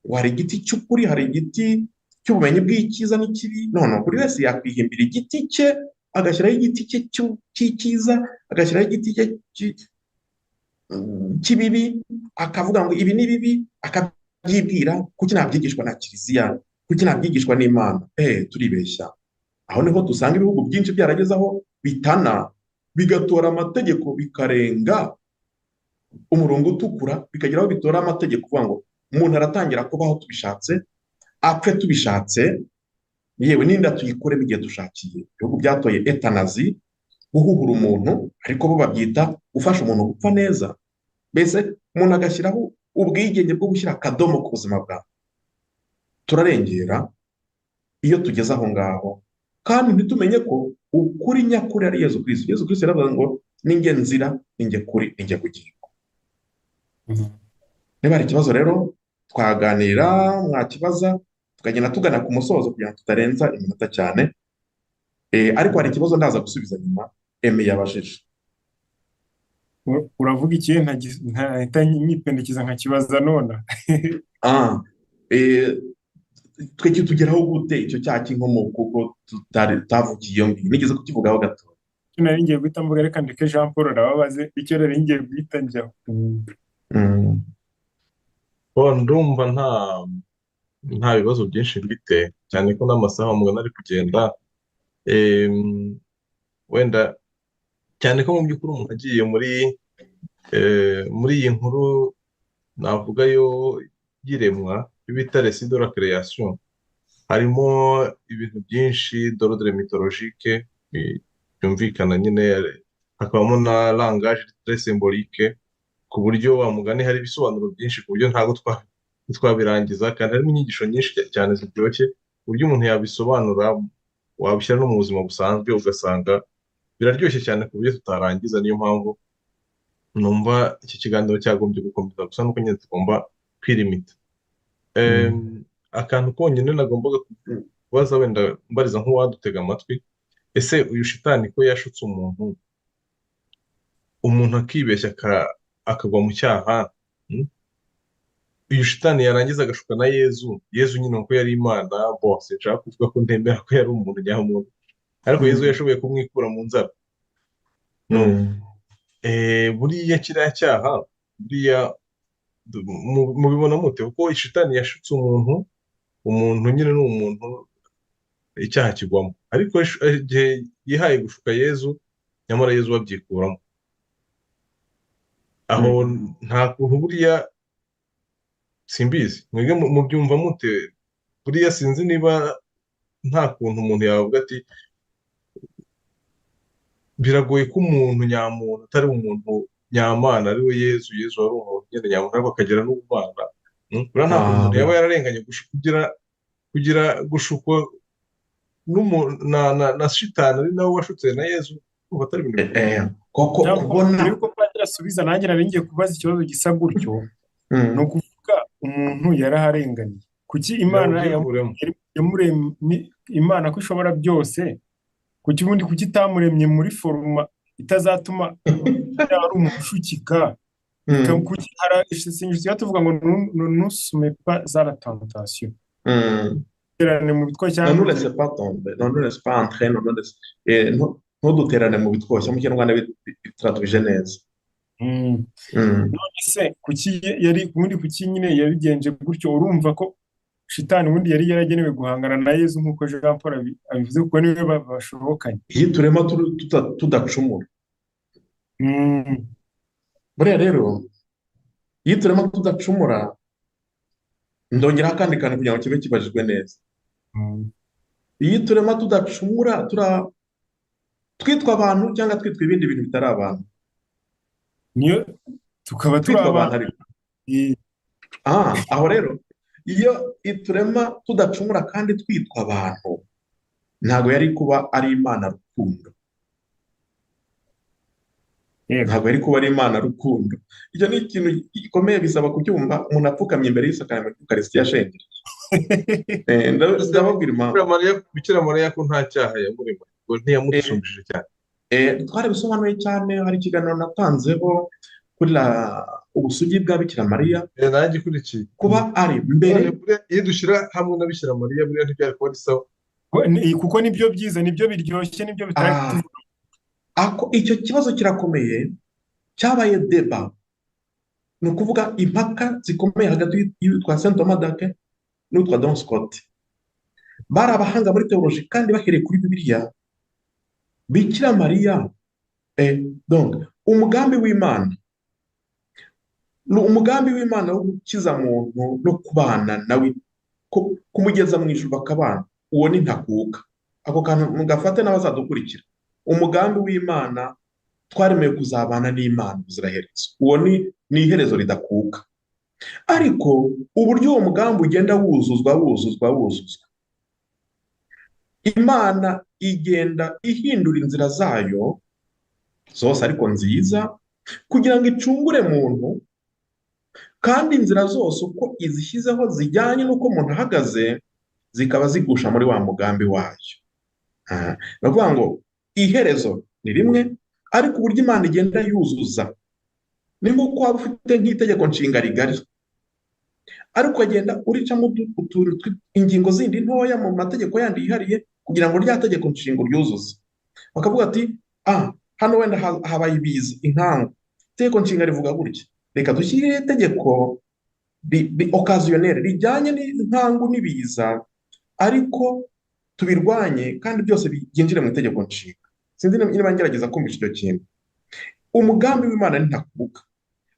ngo hari igiti cy'ukuri, hari igiti cy'ubumenyi bw'icyiza n'ikibi, none buri wese yakwihimbira igiti cye, agashyiraho igiti cye cy'icyiza, agashyiraho igiti cye cy'ibibi, akavuga ngo ibi ni bibi, akabyibwira. Kuki nabyigishwa na kiliziya? Kuki nabyigishwa n'Imana? Turibeshya. Aho niho dusanga ibihugu byinshi byarageze aho bitana, bigatora amategeko, bikarenga umurongo utukura, bikagera aho bitora amategeko uvuga ngo umuntu aratangira kubaho tubishatse, apfe tubishatse, yewe n'inda tuyikuremo igihe dushakiye. Ibihugu byatoye euthanasie, guhuhura umuntu, ariko bo babyita gufasha umuntu gupfa neza. Mbese umuntu agashyiraho ubwigenge bwo gushyira akadomo ku buzima bwawe. Turarengera iyo tugeze aho ngaho, kandi ntitumenye ko ukuri nyakuri ari Yezu Kristo. Yezu Kristo yaravuze ngo: "Ninjye nzira, ninjye kuri, ninjye bugingo." Niba hari ikibazo rero twaganira, mwakibaza, tukagenda tugana ku musozo kugira ngo tutarenza iminota cyane. Ariko hari ikibazo ndaza gusubiza nyuma Emi yabajije. Uravuga ikihe ntahita nyipendekiza nkakibaza nona? Ah, twe kitugeraho gute icyo cyaha cy'inkomoko, ko tutavugiye iyo ngiyo? Nigeze kukivugaho gato. Icyo nari ngiye guhita mvuga, reka ndeke Jean Paul arababaze icyo nari ngiye guhita njyaho. Bo ndumva nta bibazo byinshi mfite, cyane ko n'amasaha mugana ari kugenda. Wenda cyane ko mu by'ukuri umuntu agiye muri iyi nkuru navuga yo y'iremwa, yo bita récit de la création, harimo ibintu byinshi d'ordre mythologique, byumvikana nyine. Hakabamo na langage très symbolique, ku buryo wa mugani hari ibisobanuro byinshi, ku buryo ntabwo twabirangiza, kandi harimo inyigisho nyinshi cyane ziryoshye, ku buryo umuntu yabisobanura, wabishyira no mu buzima busanzwe ugasanga biraryoshye cyane, ku buryo tutarangiza. Niyo mpamvu numva iki kiganiro cyagombye gukomeza, gusa nuko nyine tugomba kwirimita. Akantu konyine nagombaga kubaza, wenda mbariza nk'uwadutega amatwi: ese uyu shitani ko yashutse umuntu, umuntu akibeshya akagwa mu cyaha, uyu shitani yarangiza agashuka na Yezu, Yezu nyine kuko yari Imana, bo sinshaka kuvuga ko ntemera ko yari umuntu nyamuntu, ariko Yezu yashoboye kumwikura mu nzara. Buriya kiriya cyaha, buriya mubibona mute? Kuko shitani yashutse umuntu, umuntu nyine ni umuntu, icyaha kigwamo, ariko igihe yihaye gushuka Yezu, nyamara Yezu babyikuramo aho nta kuntu. Buriya simbizi, mwebwe mubyumva mute? Buriya sinzi niba nta kuntu umuntu yavuga ati biragoye ko umuntu nyamuntu, atari umuntu nyamana ari we Yezu, Yezu wari umuntu nyine nyamuntu ariko akagira n'ubumana, buriya nta kuntu umuntu yaba yararenganye kugira gushukwa na shitani ari nawe washutse na Yezu, urumva atari ibintu bigoye. Koko kubona Mbere yuko padiri asubiza, nanjye nari ngiye kubaza ikibazo gisa gutyo. Ni ukuvuga umuntu yaraharenganiye, kuki Imana yamuremye, Imana ko ishobora byose, kuki ubundi kuki itamuremye muri forme itazatuma yaba ari umuntu ushukika? Kuki hari isengesho tuvuga ngo "Ne nous soumets pas à la tentation", terane mu bitwoshya? Ne nous laisse pas tomber, ne nous laisse pas entrer, ne nous laisse, ntuduterane mu bitwoshya, mu Kinyarwanda bitraduje neza. None se kuki yari ubundi, kuki nyine yabigenje gutyo? Urumva ko shitani ubundi yari yaragenewe guhangana na Yezu, nk'uko Jean Paul abivuze, kuko niwe bashobokanye. Iyo turema tudacumura, buriya rero iyo turema tudacumura, ndongeraho akandi kantu kugira ngo kibe kibajijwe neza, iyo turema tudacumura, twitwa abantu cyangwa twitwa ibindi bintu bitari abantu? Niyo tukaba turi twitwa abantu abantu. Ariko aho rero iyo iturema tudacumura kandi twitwa abantu, ntabwo yari kuba ari Imana rukundo. Ntabwo yari kuba ari Imana rukundo. Icyo ni ikintu gikomeye, bisaba kucyumva umuntu apfukamye imbere y'isakramento y'Ukarisitiya ashengereye. Ndababwira impamvu. Bikira Mariya ko nta cyaha yamurimo, ngo ntiyamudusumbije cyane? Twarabisobanuye cyane, hari ikiganiro natanzeho kuri ubusugi bwa Bikira Mariya. Nanjye ikurikiye. Kuba ari mbere None buriya iyo dushyira hamwe na Bikira Mariya, buriya ntibyari kuba ari sawa? Kuko nibyo byiza, nibyo biryoshye, nibyo bitari tuvuga. Ako icyo kibazo kirakomeye, cyabaye débat, ni ukuvuga impaka zikomeye hagati y'uwitwa Saint Thomas d'Aquin n'uwitwa Duns Scotus. Bari abahanga muri théologie kandi bahereye kuri Bibiliya. Bikira Mariya, donc umugambi w'Imana ni umugambi w'Imana wo gukiza muntu no kubana nawe, kumugeza mu ijuru bakabana, uwo ni ntakuka. Ako kantu mugafate n'abazadukurikira: umugambi w'Imana, twaremewe kuzabana n'Imana ubuziraherezo, uwo ni iherezo ridakuka. Ariko uburyo uwo mugambi ugenda wuzuzwa, wuzuzwa, wuzuzwa, Imana igenda ihindura inzira zayo zose ariko nziza kugira ngo icungure muntu, kandi inzira zose uko izishyizeho zijyanye n'uko umuntu ahagaze, zikaba zigusha muri wa mugambi wayo. Ni ukuvuga ngo iherezo ni rimwe, ariko uburyo Imana igenda yuzuza ni nk'uko waba ufite nk'itegeko nshinga rigari, ariko ukagenda uricamo utuntu, ingingo zindi ntoya mu mategeko yandi yihariye kugira ngo rya tegeko nshinga uryuzuze. Bakavuga ati: "Ah, hano wenda habaye ibiza, inkangu, itegeko nshinga rivuga gutya, reka dushyire itegeko occasionnel rijyanye n'inkangu n'ibiza, ariko tubirwanye kandi byose byinjire mu itegeko nshinga." Sinzi niba ngerageza kumvisha icyo kintu. Umugambi w'Imana ni ntakuka,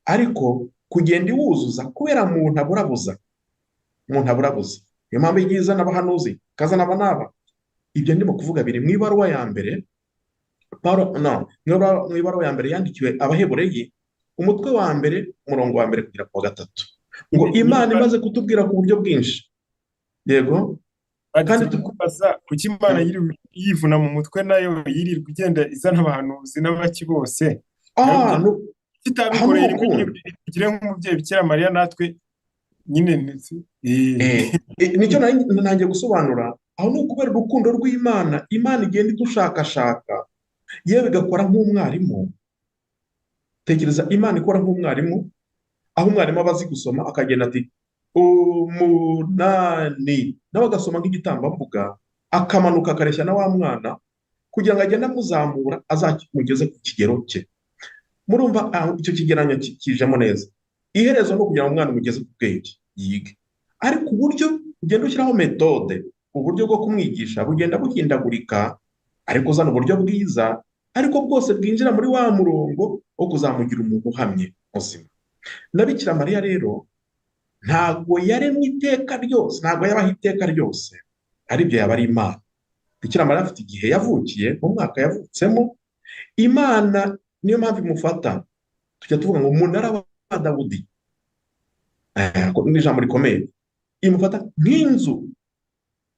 ariko kugenda iwuzuza kubera muntu aburabuza, umuntu aburabuza, niyo mpamvu igiye izana abahanuzi, ikazana aba n'aba. Ibyo ndimo kuvuga biri mu ibaruwa ya mbere. Paulo no mu ibaruwa ya mbere yandikiwe Abahebureyi, umutwe wa mbere, umurongo wa mbere kugera ku wa gatatu, ngo Imana imaze kutubwira ku buryo bwinshi. Yego. Kandi tukubaza kuki Imana yivuna mu mutwe nayo yirirwa igenda izana abahanuzi n'abaki bose, kitabikoreye igire nk'umubyeyi Bikira Mariya natwe nyine. Nicyo nanjye gusobanura aho ni ukubera urukundo rw'Imana. Imana igenda idushakashaka, yewe igakora nk'umwarimu. Tekereza Imana ikora nk'umwarimu, aho umwarimu aba azi gusoma akagenda ati 8, nawe agasoma nk'igitambambuga, akamanuka akareshya na wa mwana kugira ngo agende amuzamura azamugeze ku kigero cye. Murumva icyo kigereranyo kijemo neza. Iherezo ni ukugira ngo umwana umugeze ku bwenge yige, ariko uburyo ugenda ushyiraho metode, uburyo bwo kumwigisha bugenda buhindagurika, ariko uzana uburyo bwiza, ariko bwose bwinjira muri wa murongo wo kuzamugira umuntu uhamye muzima. Na Bikira Mariya rero ntabwo yaremwe iteka ryose, ntabwo yabaho iteka ryose, aribyo yaba ari Imana. Bikira Mariya afite igihe yavukiye, mu mwaka yavutsemo. Imana niyo mpamvu imufata, tujya tuvuga ngo umunara wa Dawudi, ni ijambo rikomeye. Imufata nk'inzu,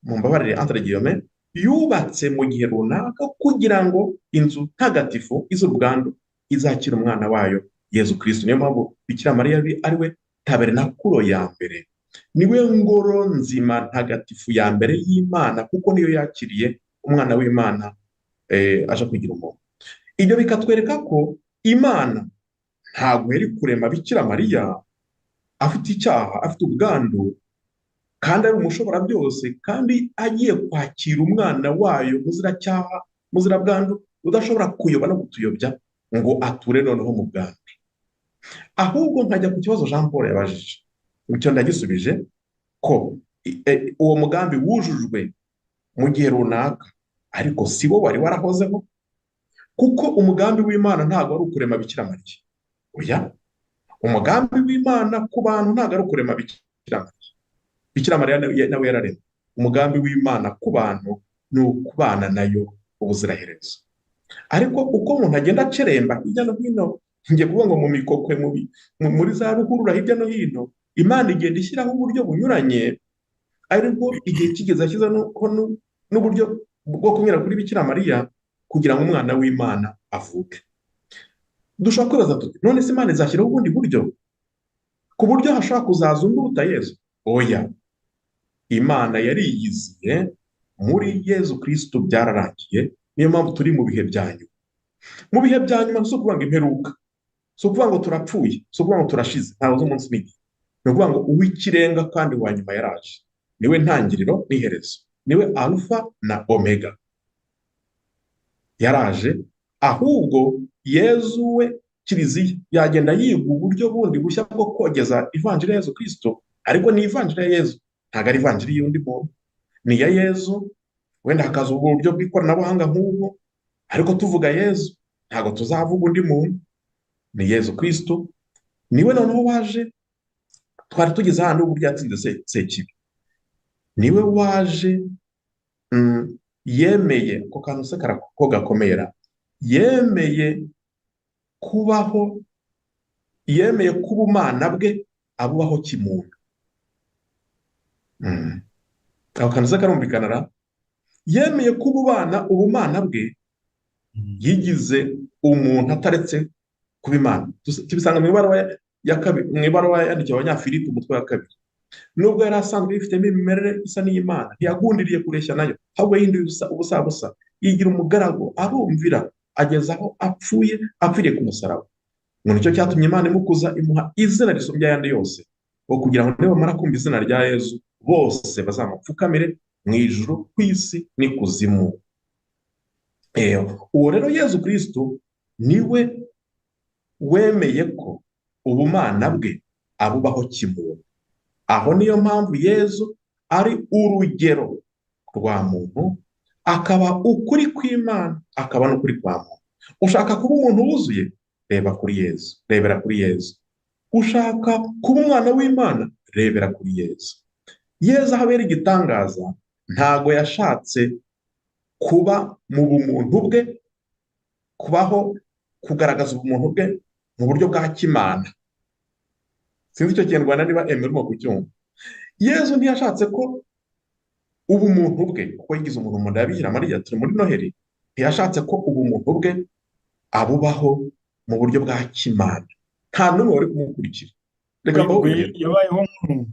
mumbabarire entre guillemets, yubatse mu gihe runaka kugira ngo inzu ntagatifu iz'ubwandu ubwandu izakira umwana wayo Yezu Kristo. Niyo mpamvu Bikira Mariya ari we tabernakulo ya mbere, niwe ngoro nzima ntagatifu ya mbere y'Imana, kuko niyo yakiriye umwana w'Imana aje kugira umuntu. Ibyo bikatwereka ko Imana ntabwo yari kurema Bikira Mariya afite icyaha, afite ubwandu, kandi ari umushobora byose, kandi agiye kwakira umwana wayo muziracyaha, muzirabwandu, udashobora kuyoba no kutuyobya ngo ature noneho mu bwandu. Ahubwo nkajya ku kibazo Jean Paul yabajije, icyo ndagisubije ko uwo mugambi wujujwe mu gihe runaka, ariko si wo wari warahozeho, kuko umugambi w'Imana ntabwo ari ukurema Bikira Mariya. Oya, umugambi w'Imana ku bantu ntabwo ari ukurema Bikira Mariya. Bikira Mariya nawe yararemwe. Umugambi w'Imana ku bantu ni ukubana nayo ubuziraherezo. Ariko uko umuntu agenda aceremba hirya no hino, ngiye kuvuga ngo mu mikokwe, muri za ruhurura hirya no hino, Imana igenda ishyiraho uburyo bunyuranye, ariko igihe kigeze ashyizeho n'uburyo bwo kunyura kuri Bikira Mariya kugira ngo umwana w'Imana avuke. Dushobora kwibaza tuti none se Imana izashyiraho ubundi buryo ku buryo hashobora kuzaza undi uruta Yezu? Oya, Imana yariyiziye muri Yezu Kristo, byararangiye. Niyo mpamvu turi mu bihe bya nyuma. Mu bihe bya nyuma si ukuvuga ngo imperuka, si ukuvuga ngo turapfuye, si ukuvuga ngo turashize, ntabwo umunsi n'igihe. Ni ukuvuga ngo uw'ikirenga kandi wa nyuma yaraje, niwe ntangiriro n'iherezo, niwe Alfa na Omega, yaraje. Ahubwo Yezu we Kiliziya yagenda yiga uburyo bundi bushya bwo kogeza ivanjiri ya Yezu Kristo, ariko ni ivanjiri ya Yezu, ntabwo ari ivanjiri y'undi muntu, ni iya Yezu. Wenda hakaza uburyo bw'ikoranabuhanga nk'ubwo, ariko tuvuga Yezu ntabwo tuzavuga undi muntu, ni Yezu Kristo. Niwe noneho waje, twari tugeze hano uburyo yatsinze Sekibi, niwe waje yemeye ko kantu se ko gakomera, yemeye kubaho, yemeye kuba umwana bwe abubaho kimuntu. Ako kantu se karumvikana. Yemeye kuba ubumana bwe, yigize umuntu ataretse kuba Imana. Tubisanga mu ibaruwa ya kabiri, mu ibaruwa yandikiwe Abanyafilipi umutwe wa 2. Nubwo yari asanzwe yifitemo imimerere isa n'iy'Imana, ntiyagundiriye kureshya nayo, ahubwo yahinduye ubusa busa, yigira umugaragu, arumvira ageza aho apfuye, apfiriye ku musaraba. Ngo nicyo cyatumye Imana imukuza, imuha izina risumbye ayandi yose, ngo kugira ngo nibamara kumva izina rya Yezu bose bazamupfukamire mu ijuru, ku isi n'ikuzimu. Uwo rero Yezu Kristo niwe wemeye ko ubumana bwe abubaho kimuntu. Aho niyo mpamvu Yezu ari urugero rwa muntu, akaba ukuri kw'Imana, akaba n'ukuri kwa muntu. Ushaka kuba umuntu wuzuye, reba kuri Yezu, rebera kuri Yezu. Ushaka kuba umwana w'Imana, rebera kuri Yezu. Yezu aho abera igitangaza, ntago yashatse kuba mu bumuntu bwe Kubaho, kugaragaza ubumuntu bwe mu buryo bwa kimana. Sinzi icyo Kinyarwanda niba Emera urimo kucyumva. Yezu ntiyashatse ko ubumuntu bwe, kuko yigize umuntu mu nda ya Bikira Mariya, turi muri Noheli, ntiyashatse ko ubumuntu bwe abubaho mu buryo bwa kimana. Nta n'umwe wari kumukurikira. Reka mbahe urugero. Yabayeho nk'umuntu.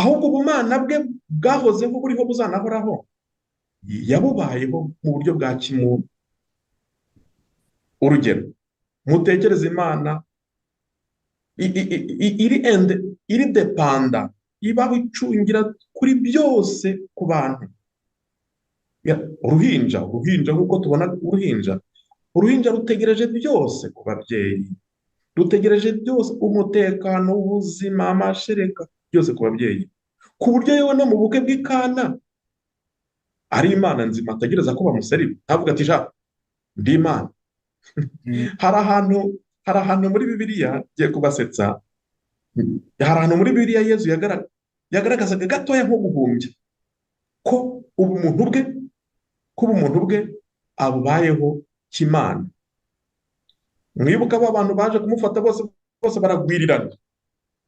Ahubwo ubumana bwe bwahozeho, buriho, buzanahoraho, yabubayeho mu buryo bwa kimuntu. Urugero, mutekereze Imana iri dépendant, ibaho icungira kuri byose ku bantu. Uruhinja nk'uko tubona uruhinja rutegereje byose ku babyeyi, rutegereje byose, umutekano, ubuzima, amashereka, byose ku babyeyi, ku buryo yewe no mu bukwe bw'Ikana ari Imana nzima ategereza ko bamuseriva, ntavuga ati: "Ja, ndi Imana." Hari ahantu muri Bibiliya, ngiye kubasetsa, hari ahantu muri Bibiliya Yezu yagaragazaga gatoya nko guhumbya ko ubumuntu bwe abubayeho kimana. Mwibuka ba bantu baje kumufata bose bose baragwirirana,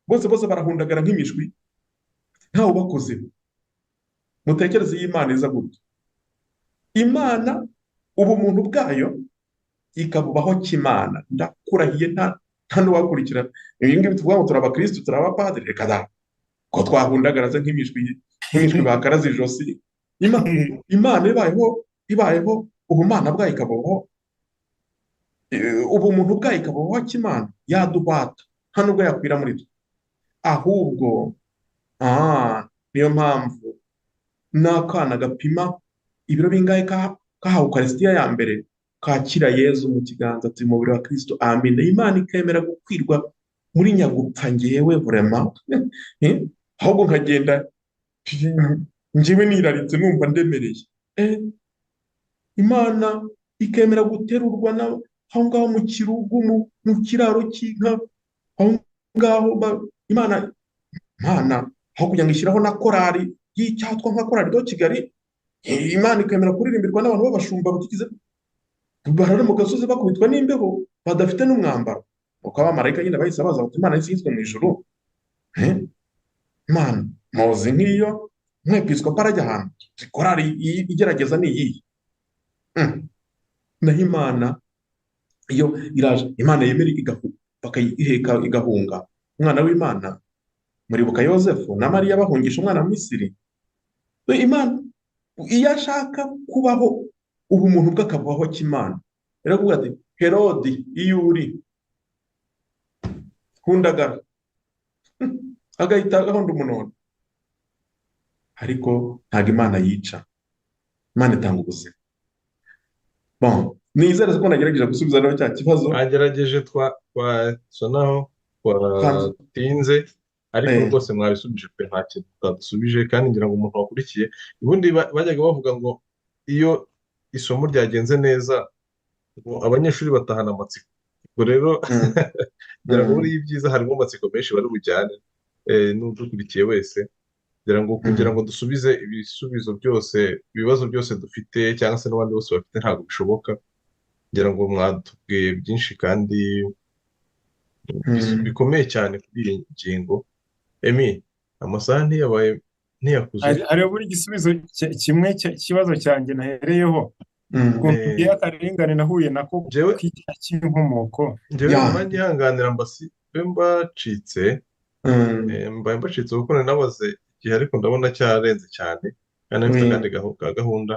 bose bose barahundagara nk'imishwi, ntawe ubakozeho. Mutekereze iyo Imana iza gutya, Imana ubumuntu bwayo ikabubaho kimana, ndakurahiye nta n'uwakurikira. Ibi ngibi tuvuga ngo turi abakirisitu, turi abapadiri, reka da, ko twahundagaraza nk'imishwi bakaraze ijosi. Imana ibayeho ubumana bwayo ikabaho, ubumuntu bwayo ikabaho kimana, yaduhata, nta nubwo yakwira muri twe. Ahubwo niyo mpamvu n'akana gapima ibiro bingahe kahawe ukarisitiya ya mbere kakira Yezu mu kiganza, ati: "Umubiri wa Kirisito, amina." Imana ikemera gukwirwa muri nyagupfa, ngewe vraiment, ahubwo nkagenda njyewe niraritse, numva ndemereye. Imana ikemera guterurwa aho ngaho mu kirugu, mu kiraro cy'inka aho ngaho. Imana aho kugira ngo ishyiraho na korali y'icyatwa nka Chorale de Kigali, Imana ikemera kuririmbirwa n'abantu b'abashumba batigeze barara mu gasozi, bakubitwa n'imbeho, badafite n'umwambaro. Uko abamarayika nyine bahise baza bati: "Imana isingizwe mu ijuru." Imana muzi nk'iyo umwepisikopi arajya ahantu, korali igerageza ni iyihe? Naho Imana iyo iraje, Imana yemera bakayiheka igahunga umwana w'Imana. Muribuka Yosefu na Mariya bahungisha umwana mu Misiri. Imana iyo ashaka kubaho ubumuntu bwe akabubaho kimana, iravuga ati: "Herodi, iyo uri hundagara," agahita agahonda umunono. Ariko ntabwo Imana yica, Imana itanga ubuzima. Bon, nizere ko nagerageje gusubiza rero cya kibazo. Mwagerageje, twasa naho twatinze, ariko rwose mwabisubije pe, nta kintu tutadusubije. Kandi ngira ngo umuntu wakurikiye, ubundi bajyaga bavuga ngo iyo isomo ryagenze neza ngo abanyeshuri batahana amatsiko. Ubwo rero ngira ngo buriya ibyiza harimo amatsiko menshi bari bujyane, n'udukurikiye wese. Kugira ngo dusubize ibisubizo byose, ibibazo byose dufite cyangwa se n'abandi bose bafite, ntabwo bishoboka. Ngira ngo mwatubwiye byinshi kandi bikomeye cyane kuri iyi ngingo. Emi, amasaha ntiyabaye, ntiyakuze. Hari buri gisubizo kimwe cy'ikibazo cyanjye nahereyeho, ukuntu ngiye akarengane nahuye nako Njyewe k'icyaha cy'inkomoko. Njyewe mbanyihanganira, mbasi mbe mbacitse. Mbaye mbacitse kuko nari nabaze igihe, ariko ndabona cyarenze cyane kandi mfite akandi ka gahunda.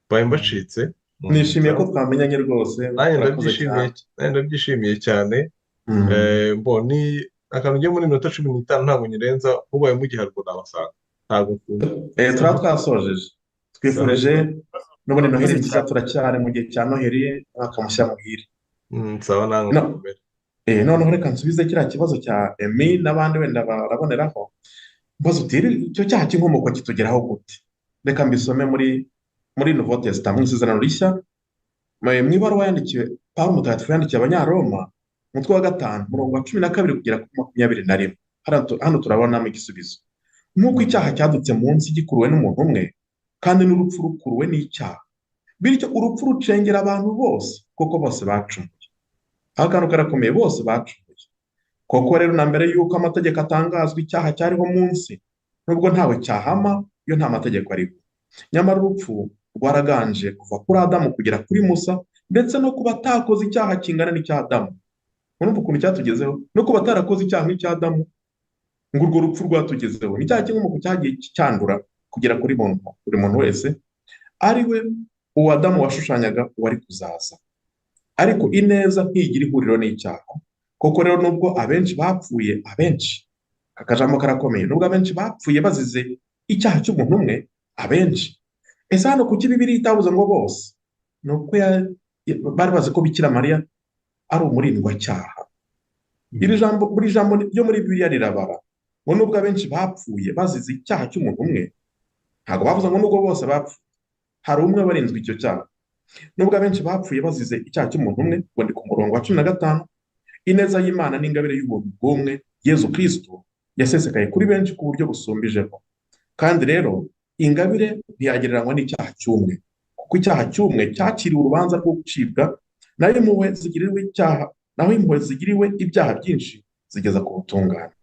Mbaye mbacitse. Nishimiye ko twamenyanye rwose. Nanjye Urakoze ndabyishimiye. cyane. Nanjye ndabyishimiye cyane. Bo ni akantu ngiye muri minota 15, ntabwo nyirenza. Mubaye mugiharwa nabasanga, ntabwo nkunda. Turaba twasojeje. Twifurije n'ubundi Noheli Urakoze nziza. cyane. Turacyari mu gihe cya Noheli, umwaka mushya muhire. Nsaba namwe No. mukomere. Noneho reka nsubize kiriya kibazo cya Emi n'abandi wenda baraboneraho mbaza uti: "Icyo cyaha cy'inkomoko kitugeraho gute?" Reka mbisome muri Nouveau Testament, mu Isezerano Rishya, mu ibaruwa yandikiwe Pawulo Mutagatifu yandikiye Abanyaroma, umutwe wa 5, umurongo wa 12 kugera kuri 21. Hano turabonamo igisubizo. Nk'uko icyaha cyadutse munsi gikuruwe n'umuntu umwe, kandi n'urupfu rukuruwe n'icyaha. Bityo urupfu rucengera abantu bose, kuko bose bacumuye. Aho akantu karakomeye, bose bacumuye. Koko rero na mbere y'uko amategeko atangazwa, icyaha cyariho munsi, nubwo ntawe cyahama iyo nta mategeko ariho. Nyamara urupfu rwaraganje kuva kuri Adamu kugera kuri Musa, ndetse no ku batakoze icyaha kingana n'icya Adamu. Urumva ukuntu cyatugezeho? No ku batarakoze icyaha nk'icya Adamu, ngo urwo rupfu rwatugezeho. Ni icyaha cy'inkomoko cyagiye cyandura kugera kuri buri muntu wese, ari we uwo Adamu washushanyaga uwari kuzaza. Ariko ineza ntigira ihuriro n'icyaha. Koko rero nubwo abenshi bapfuye, abenshi, aka kajambo karakomeye, nubwo abenshi bapfuye bazize icyaha cy'umuntu umwe, abenshi. Ese hano kuki Bibiliya itavuze ngo bose? Ni uko bari bazi ko Bikira Mariya ari umurindwacyaha. Iri jambo, buri jambo ryo muri Bibiliya rirabara ngo nubwo abenshi bapfuye bazize icyaha cy'umuntu umwe, ntabwo bavuze ngo nubwo bose bapfuye, hari umwe warinzwe icyo cyaha. Nubwo abenshi bapfuye bazize icyaha cy'umuntu umwe, ngo ndi ku murongo wa 15, ineza y'Imana n'ingabire y'ubuntu bw'umwe Yezu Kristo yasesekaye kuri benshi ku buryo busumbijeho. Kandi rero ingabire ntiyagereranywa n'icyaha cy'umwe, kuko icyaha cy'umwe cyakiriwe urubanza rwo gucibwa, naho impuhwe zigiriwe icyaha, naho impuhwe zigiriwe ibyaha byinshi zigeza ku butungane.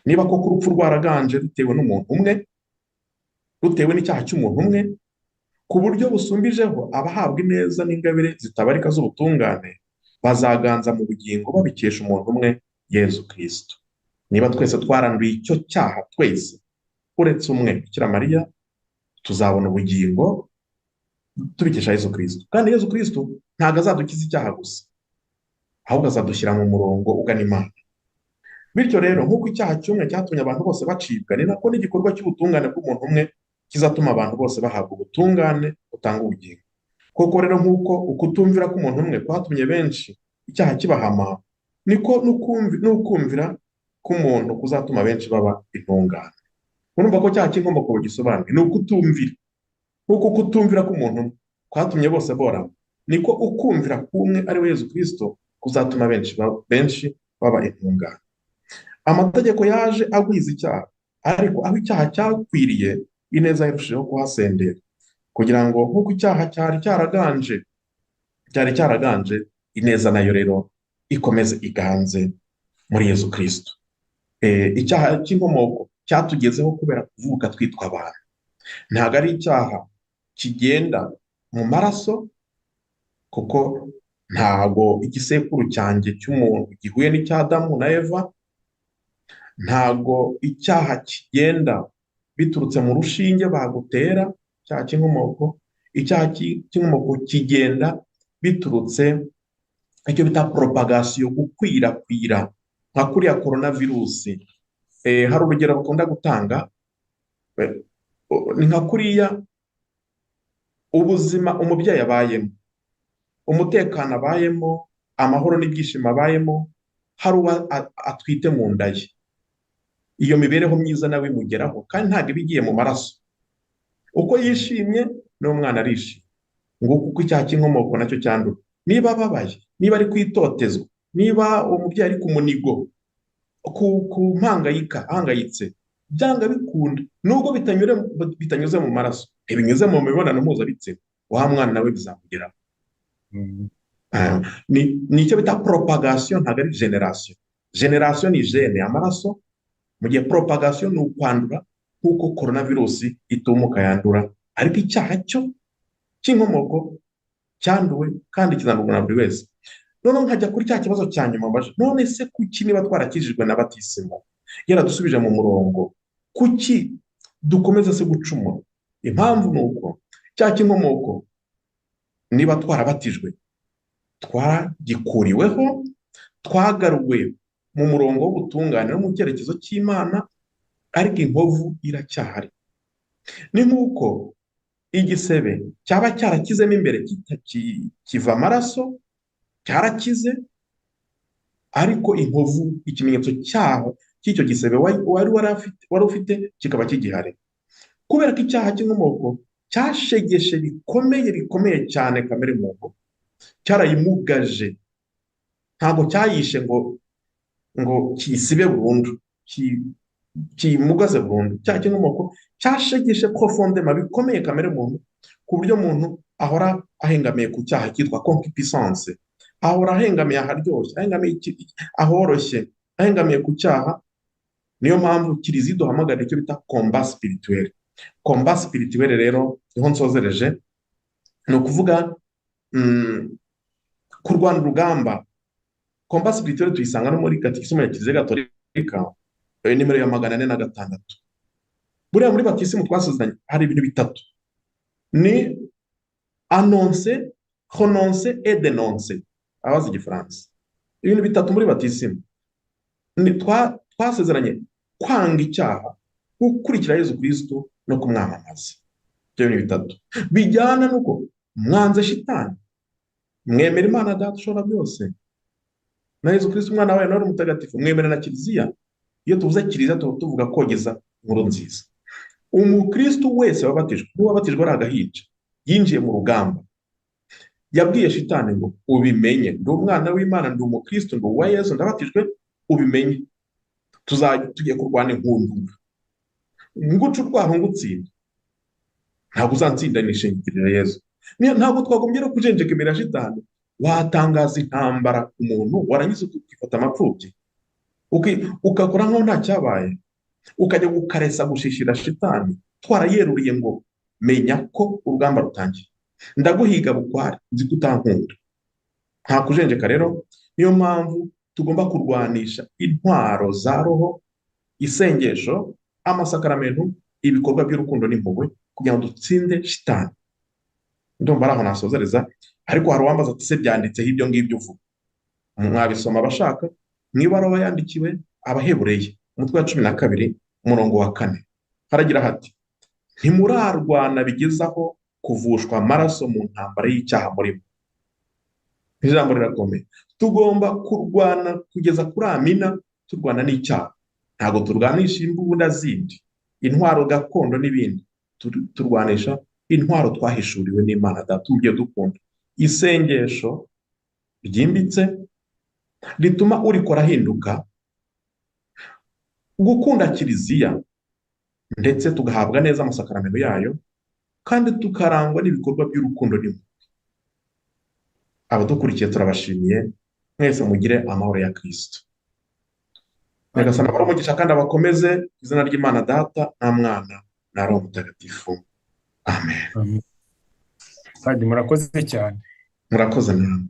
Niba koko urupfu rwaraganje rutewe n'umuntu umwe, rutewe n'icyaha cy'umuntu umwe, ku buryo busumbijeho abahabwa ineza n'ingabire zitabarika z'ubutungane bazaganza mu bugingo babikesha umuntu umwe Yezu Kristo. Niba twese twaranduye icyo cyaha twese, uretse umwe Bikira Mariya, tuzabona ubugingo tubikesha Yezu Kristo. Kandi Yezu Kristo ntabwo azadukiza icyaha gusa, ahubwo azadushyira mu murongo ugana Imana. Bityo rero nk'uko icyaha cy'umwe cyatumye abantu bose bacibwa, ni nako n'igikorwa cy'ubutungane bw'umuntu umwe kizatuma abantu bose bahabwa ubutungane butanga ubugingo. Koko rero nk'uko ukutumvira k'umuntu umwe kwatumye benshi icyaha kibahama, niko n'ukumvira k'umuntu kuzatuma benshi baba intungane. Urumva ko cyaha cy'inkomoko gisobanuye ni ukutumvira. Nk'uko kutumvira k'umuntu umwe kwatumye bose borama, niko ukumvira k'umwe ari we Yezu Kristo kuzatuma benshi baba intungane. Amategeko yaje agwiza icyaha, ariko aho icyaha cyakwiriye ineza yarushijeho kuhasendera, kugira ngo nk'uko icyaha cyari cyaraganje, ineza nayo rero ikomeze iganze muri Yezu Kristo. Icyaha cy'inkomoko cyatugezeho kubera kuvuka twitwa abantu. Ntabwo ari icyaha kigenda mu maraso, kuko ntabwo igisekuru cyanjye cy'umuntu gihuye n'icya Adamu na Eva, ntabwo icyaha kigenda biturutse mu rushinge bagutera, icyaha cy'inkomoko. Icyaha cy'inkomoko kigenda biturutse icyo bita propagation, gukwirakwira, nka kuriya coronavirusi. Hari urugero bakunda gutanga, ni nka kuriya ubuzima umubyeyi abayemo, umutekano abayemo, amahoro n'ibyishimo abayemo, hari uwo atwite mu nda ye. Iyo mibereho myiza nawe imugeraho, kandi ntabwo iba igiye mu maraso. Uko yishimye n'umwana arishimye. Nguko uko icyaha cy'inkomoko nacyo cyandura. Niba ababaye, niba ari kwitotezwa, niba umubyeyi ari ku munigo, ku mpangayika, ahangayitse, byanga bikunda, nubwo bitanyuze mu maraso, ntibinyuze mu mibonano mpuzabitsina, wa mwana nawe bizamugeraho. Ni icyo bita propagation, ntabwo ari generation. Generation ni gene, amaraso, mu gihe propagation ni ukwandura, nk'uko coronavirus itumuka yandura. Ariko icyaha cyo cy'inkomoko cyanduwe kandi kizandurwa na buri wese. Noneho nkajya kuri cya kibazo cya nyuma mbaje, none se kuki niba twarakijijwe na batisimu yaradusubije mu murongo, kuki dukomeza se gucumura? Impamvu ni uko cya cy'inkomoko niba twarabatijwe, twagikuriweho, twagaruwe mu murongo w'ubutungane no mu cyerekezo cy'Imana, ariko inkovu iracyahari. Ni nk'uko igisebe cyaba cyarakizemo imbere kiva amaraso, cyarakize, ariko inkovu, ikimenyetso cyaho cy'icyo gisebe wari ufite kikaba kigihari. Kubera ko icyaha cy'inkomoko cyashegeshe bikomeye bikomeye cyane kamere muntu, cyarayimugaje, ntabwo cyayishe ngo kiyisibe burundu, kimugaze burundu. Icyaha cy'inkomoko cyashegeshe profondément bikomeye kamere muntu, ku buryo umuntu Ahora ahengamiye ku cyaha cyitwa concupiscence, ahora ahengamiye aharyoshye, ahengamiye ahoroshye, ahengamiye ku cyaha. Niyo mpamvu Kiliziya iduhamagarira icyo bita combat spirituel. Combat spirituel rero niho nsozereje, ni ukuvuga kurwana urugamba. Combat spirituel tuyisanga no muri Gatikisimu ya Kiliziya Gatolika, nimero ya 406. Buriya muri batisimu twasezeranye hari ibintu bitatu, ni annoncer, renoncer et dénoncer. Abazi igifaransa, ibintu bitatu muri batisimu ni twasezeranye kwanga icyaha, gukurikira Yezu Kristo no kumwamamaza. Ibyo bintu bitatu bijyana n'uko mwanze shitani, mwemera Imana Data ushobora byose na Yezu Kristo umwana wayo na Roho Mutagatifu, mwemera na Kiliziya. Iyo tuvuze Kiliziya tuba tuvuga kogeza inkuru nziza. Umukristo wese wabatijwe, n'uwabatijwe ari agahinja, yinjiye mu rugamba, yabwiye shitani ngo ubimenye, ndi umwana w'Imana, ndi umukristo, ndi uwa Yezu, ndabatijwe, ubimenye, tugiye kurwana inkundura, nguca urwaho ngutsinda, ntabwo uzantsinda nishingikirije Yezu. Ntabwo twagombye no kujenjeka imbere ya shitani. Watangaza intambara ku muntu, warangiza ukifata amapfubyi, ugakora nkaho nta cyabaye, ukajya gukaresa gushishira shitani. Twarayeruriye ngo menya ko urugamba rutangiye, ndaguhiga bukware, nzi ko utankunda. Nta kujenjeka rero. Niyo mpamvu tugomba kurwanisha intwaro za roho, isengesho, amasakaramentu, ibikorwa by'urukundo n'impuhwe, kugira ngo dutsinde shitani. Ndumva ari aho nasozereza, ariko hari uwambaza ati se byanditseho ibyo ngibyo uvuga? Mwabisoma abashaka mu ibaruwa yandikiwe Abahebureye, umutwe wa 12 umurongo wa 4, haragira hati: ntimurarwana bigezaho kuvushwa amaraso mu ntambara y'icyaha murimo. Ijambo rirakomeye. Tugomba kurwana kugeza kuri amina, turwana n'icyaha. Ntabwo turwanisha imbunda zindi, intwaro gakondo n'ibindi, turwanisha intwaro twahishuriwe n'Imana Data ugiye dukunda. Isengesho ryimbitse rituma urikora ahinduka, gukunda Kiliziya, ndetse tugahabwa neza amasakaramentu yayo, kandi tukarangwa n'ibikorwa by'urukundo n'impuhwe. Abadukurikiye turabashimiye mwese, mugire amahoro ya Kristo. Nyagasani abahe umugisha kandi abakomeze, izina ry'Imana Data na Mwana na Roho Mutagatifu. Amen. Kandi murakoze cyane. Murakoze namwe.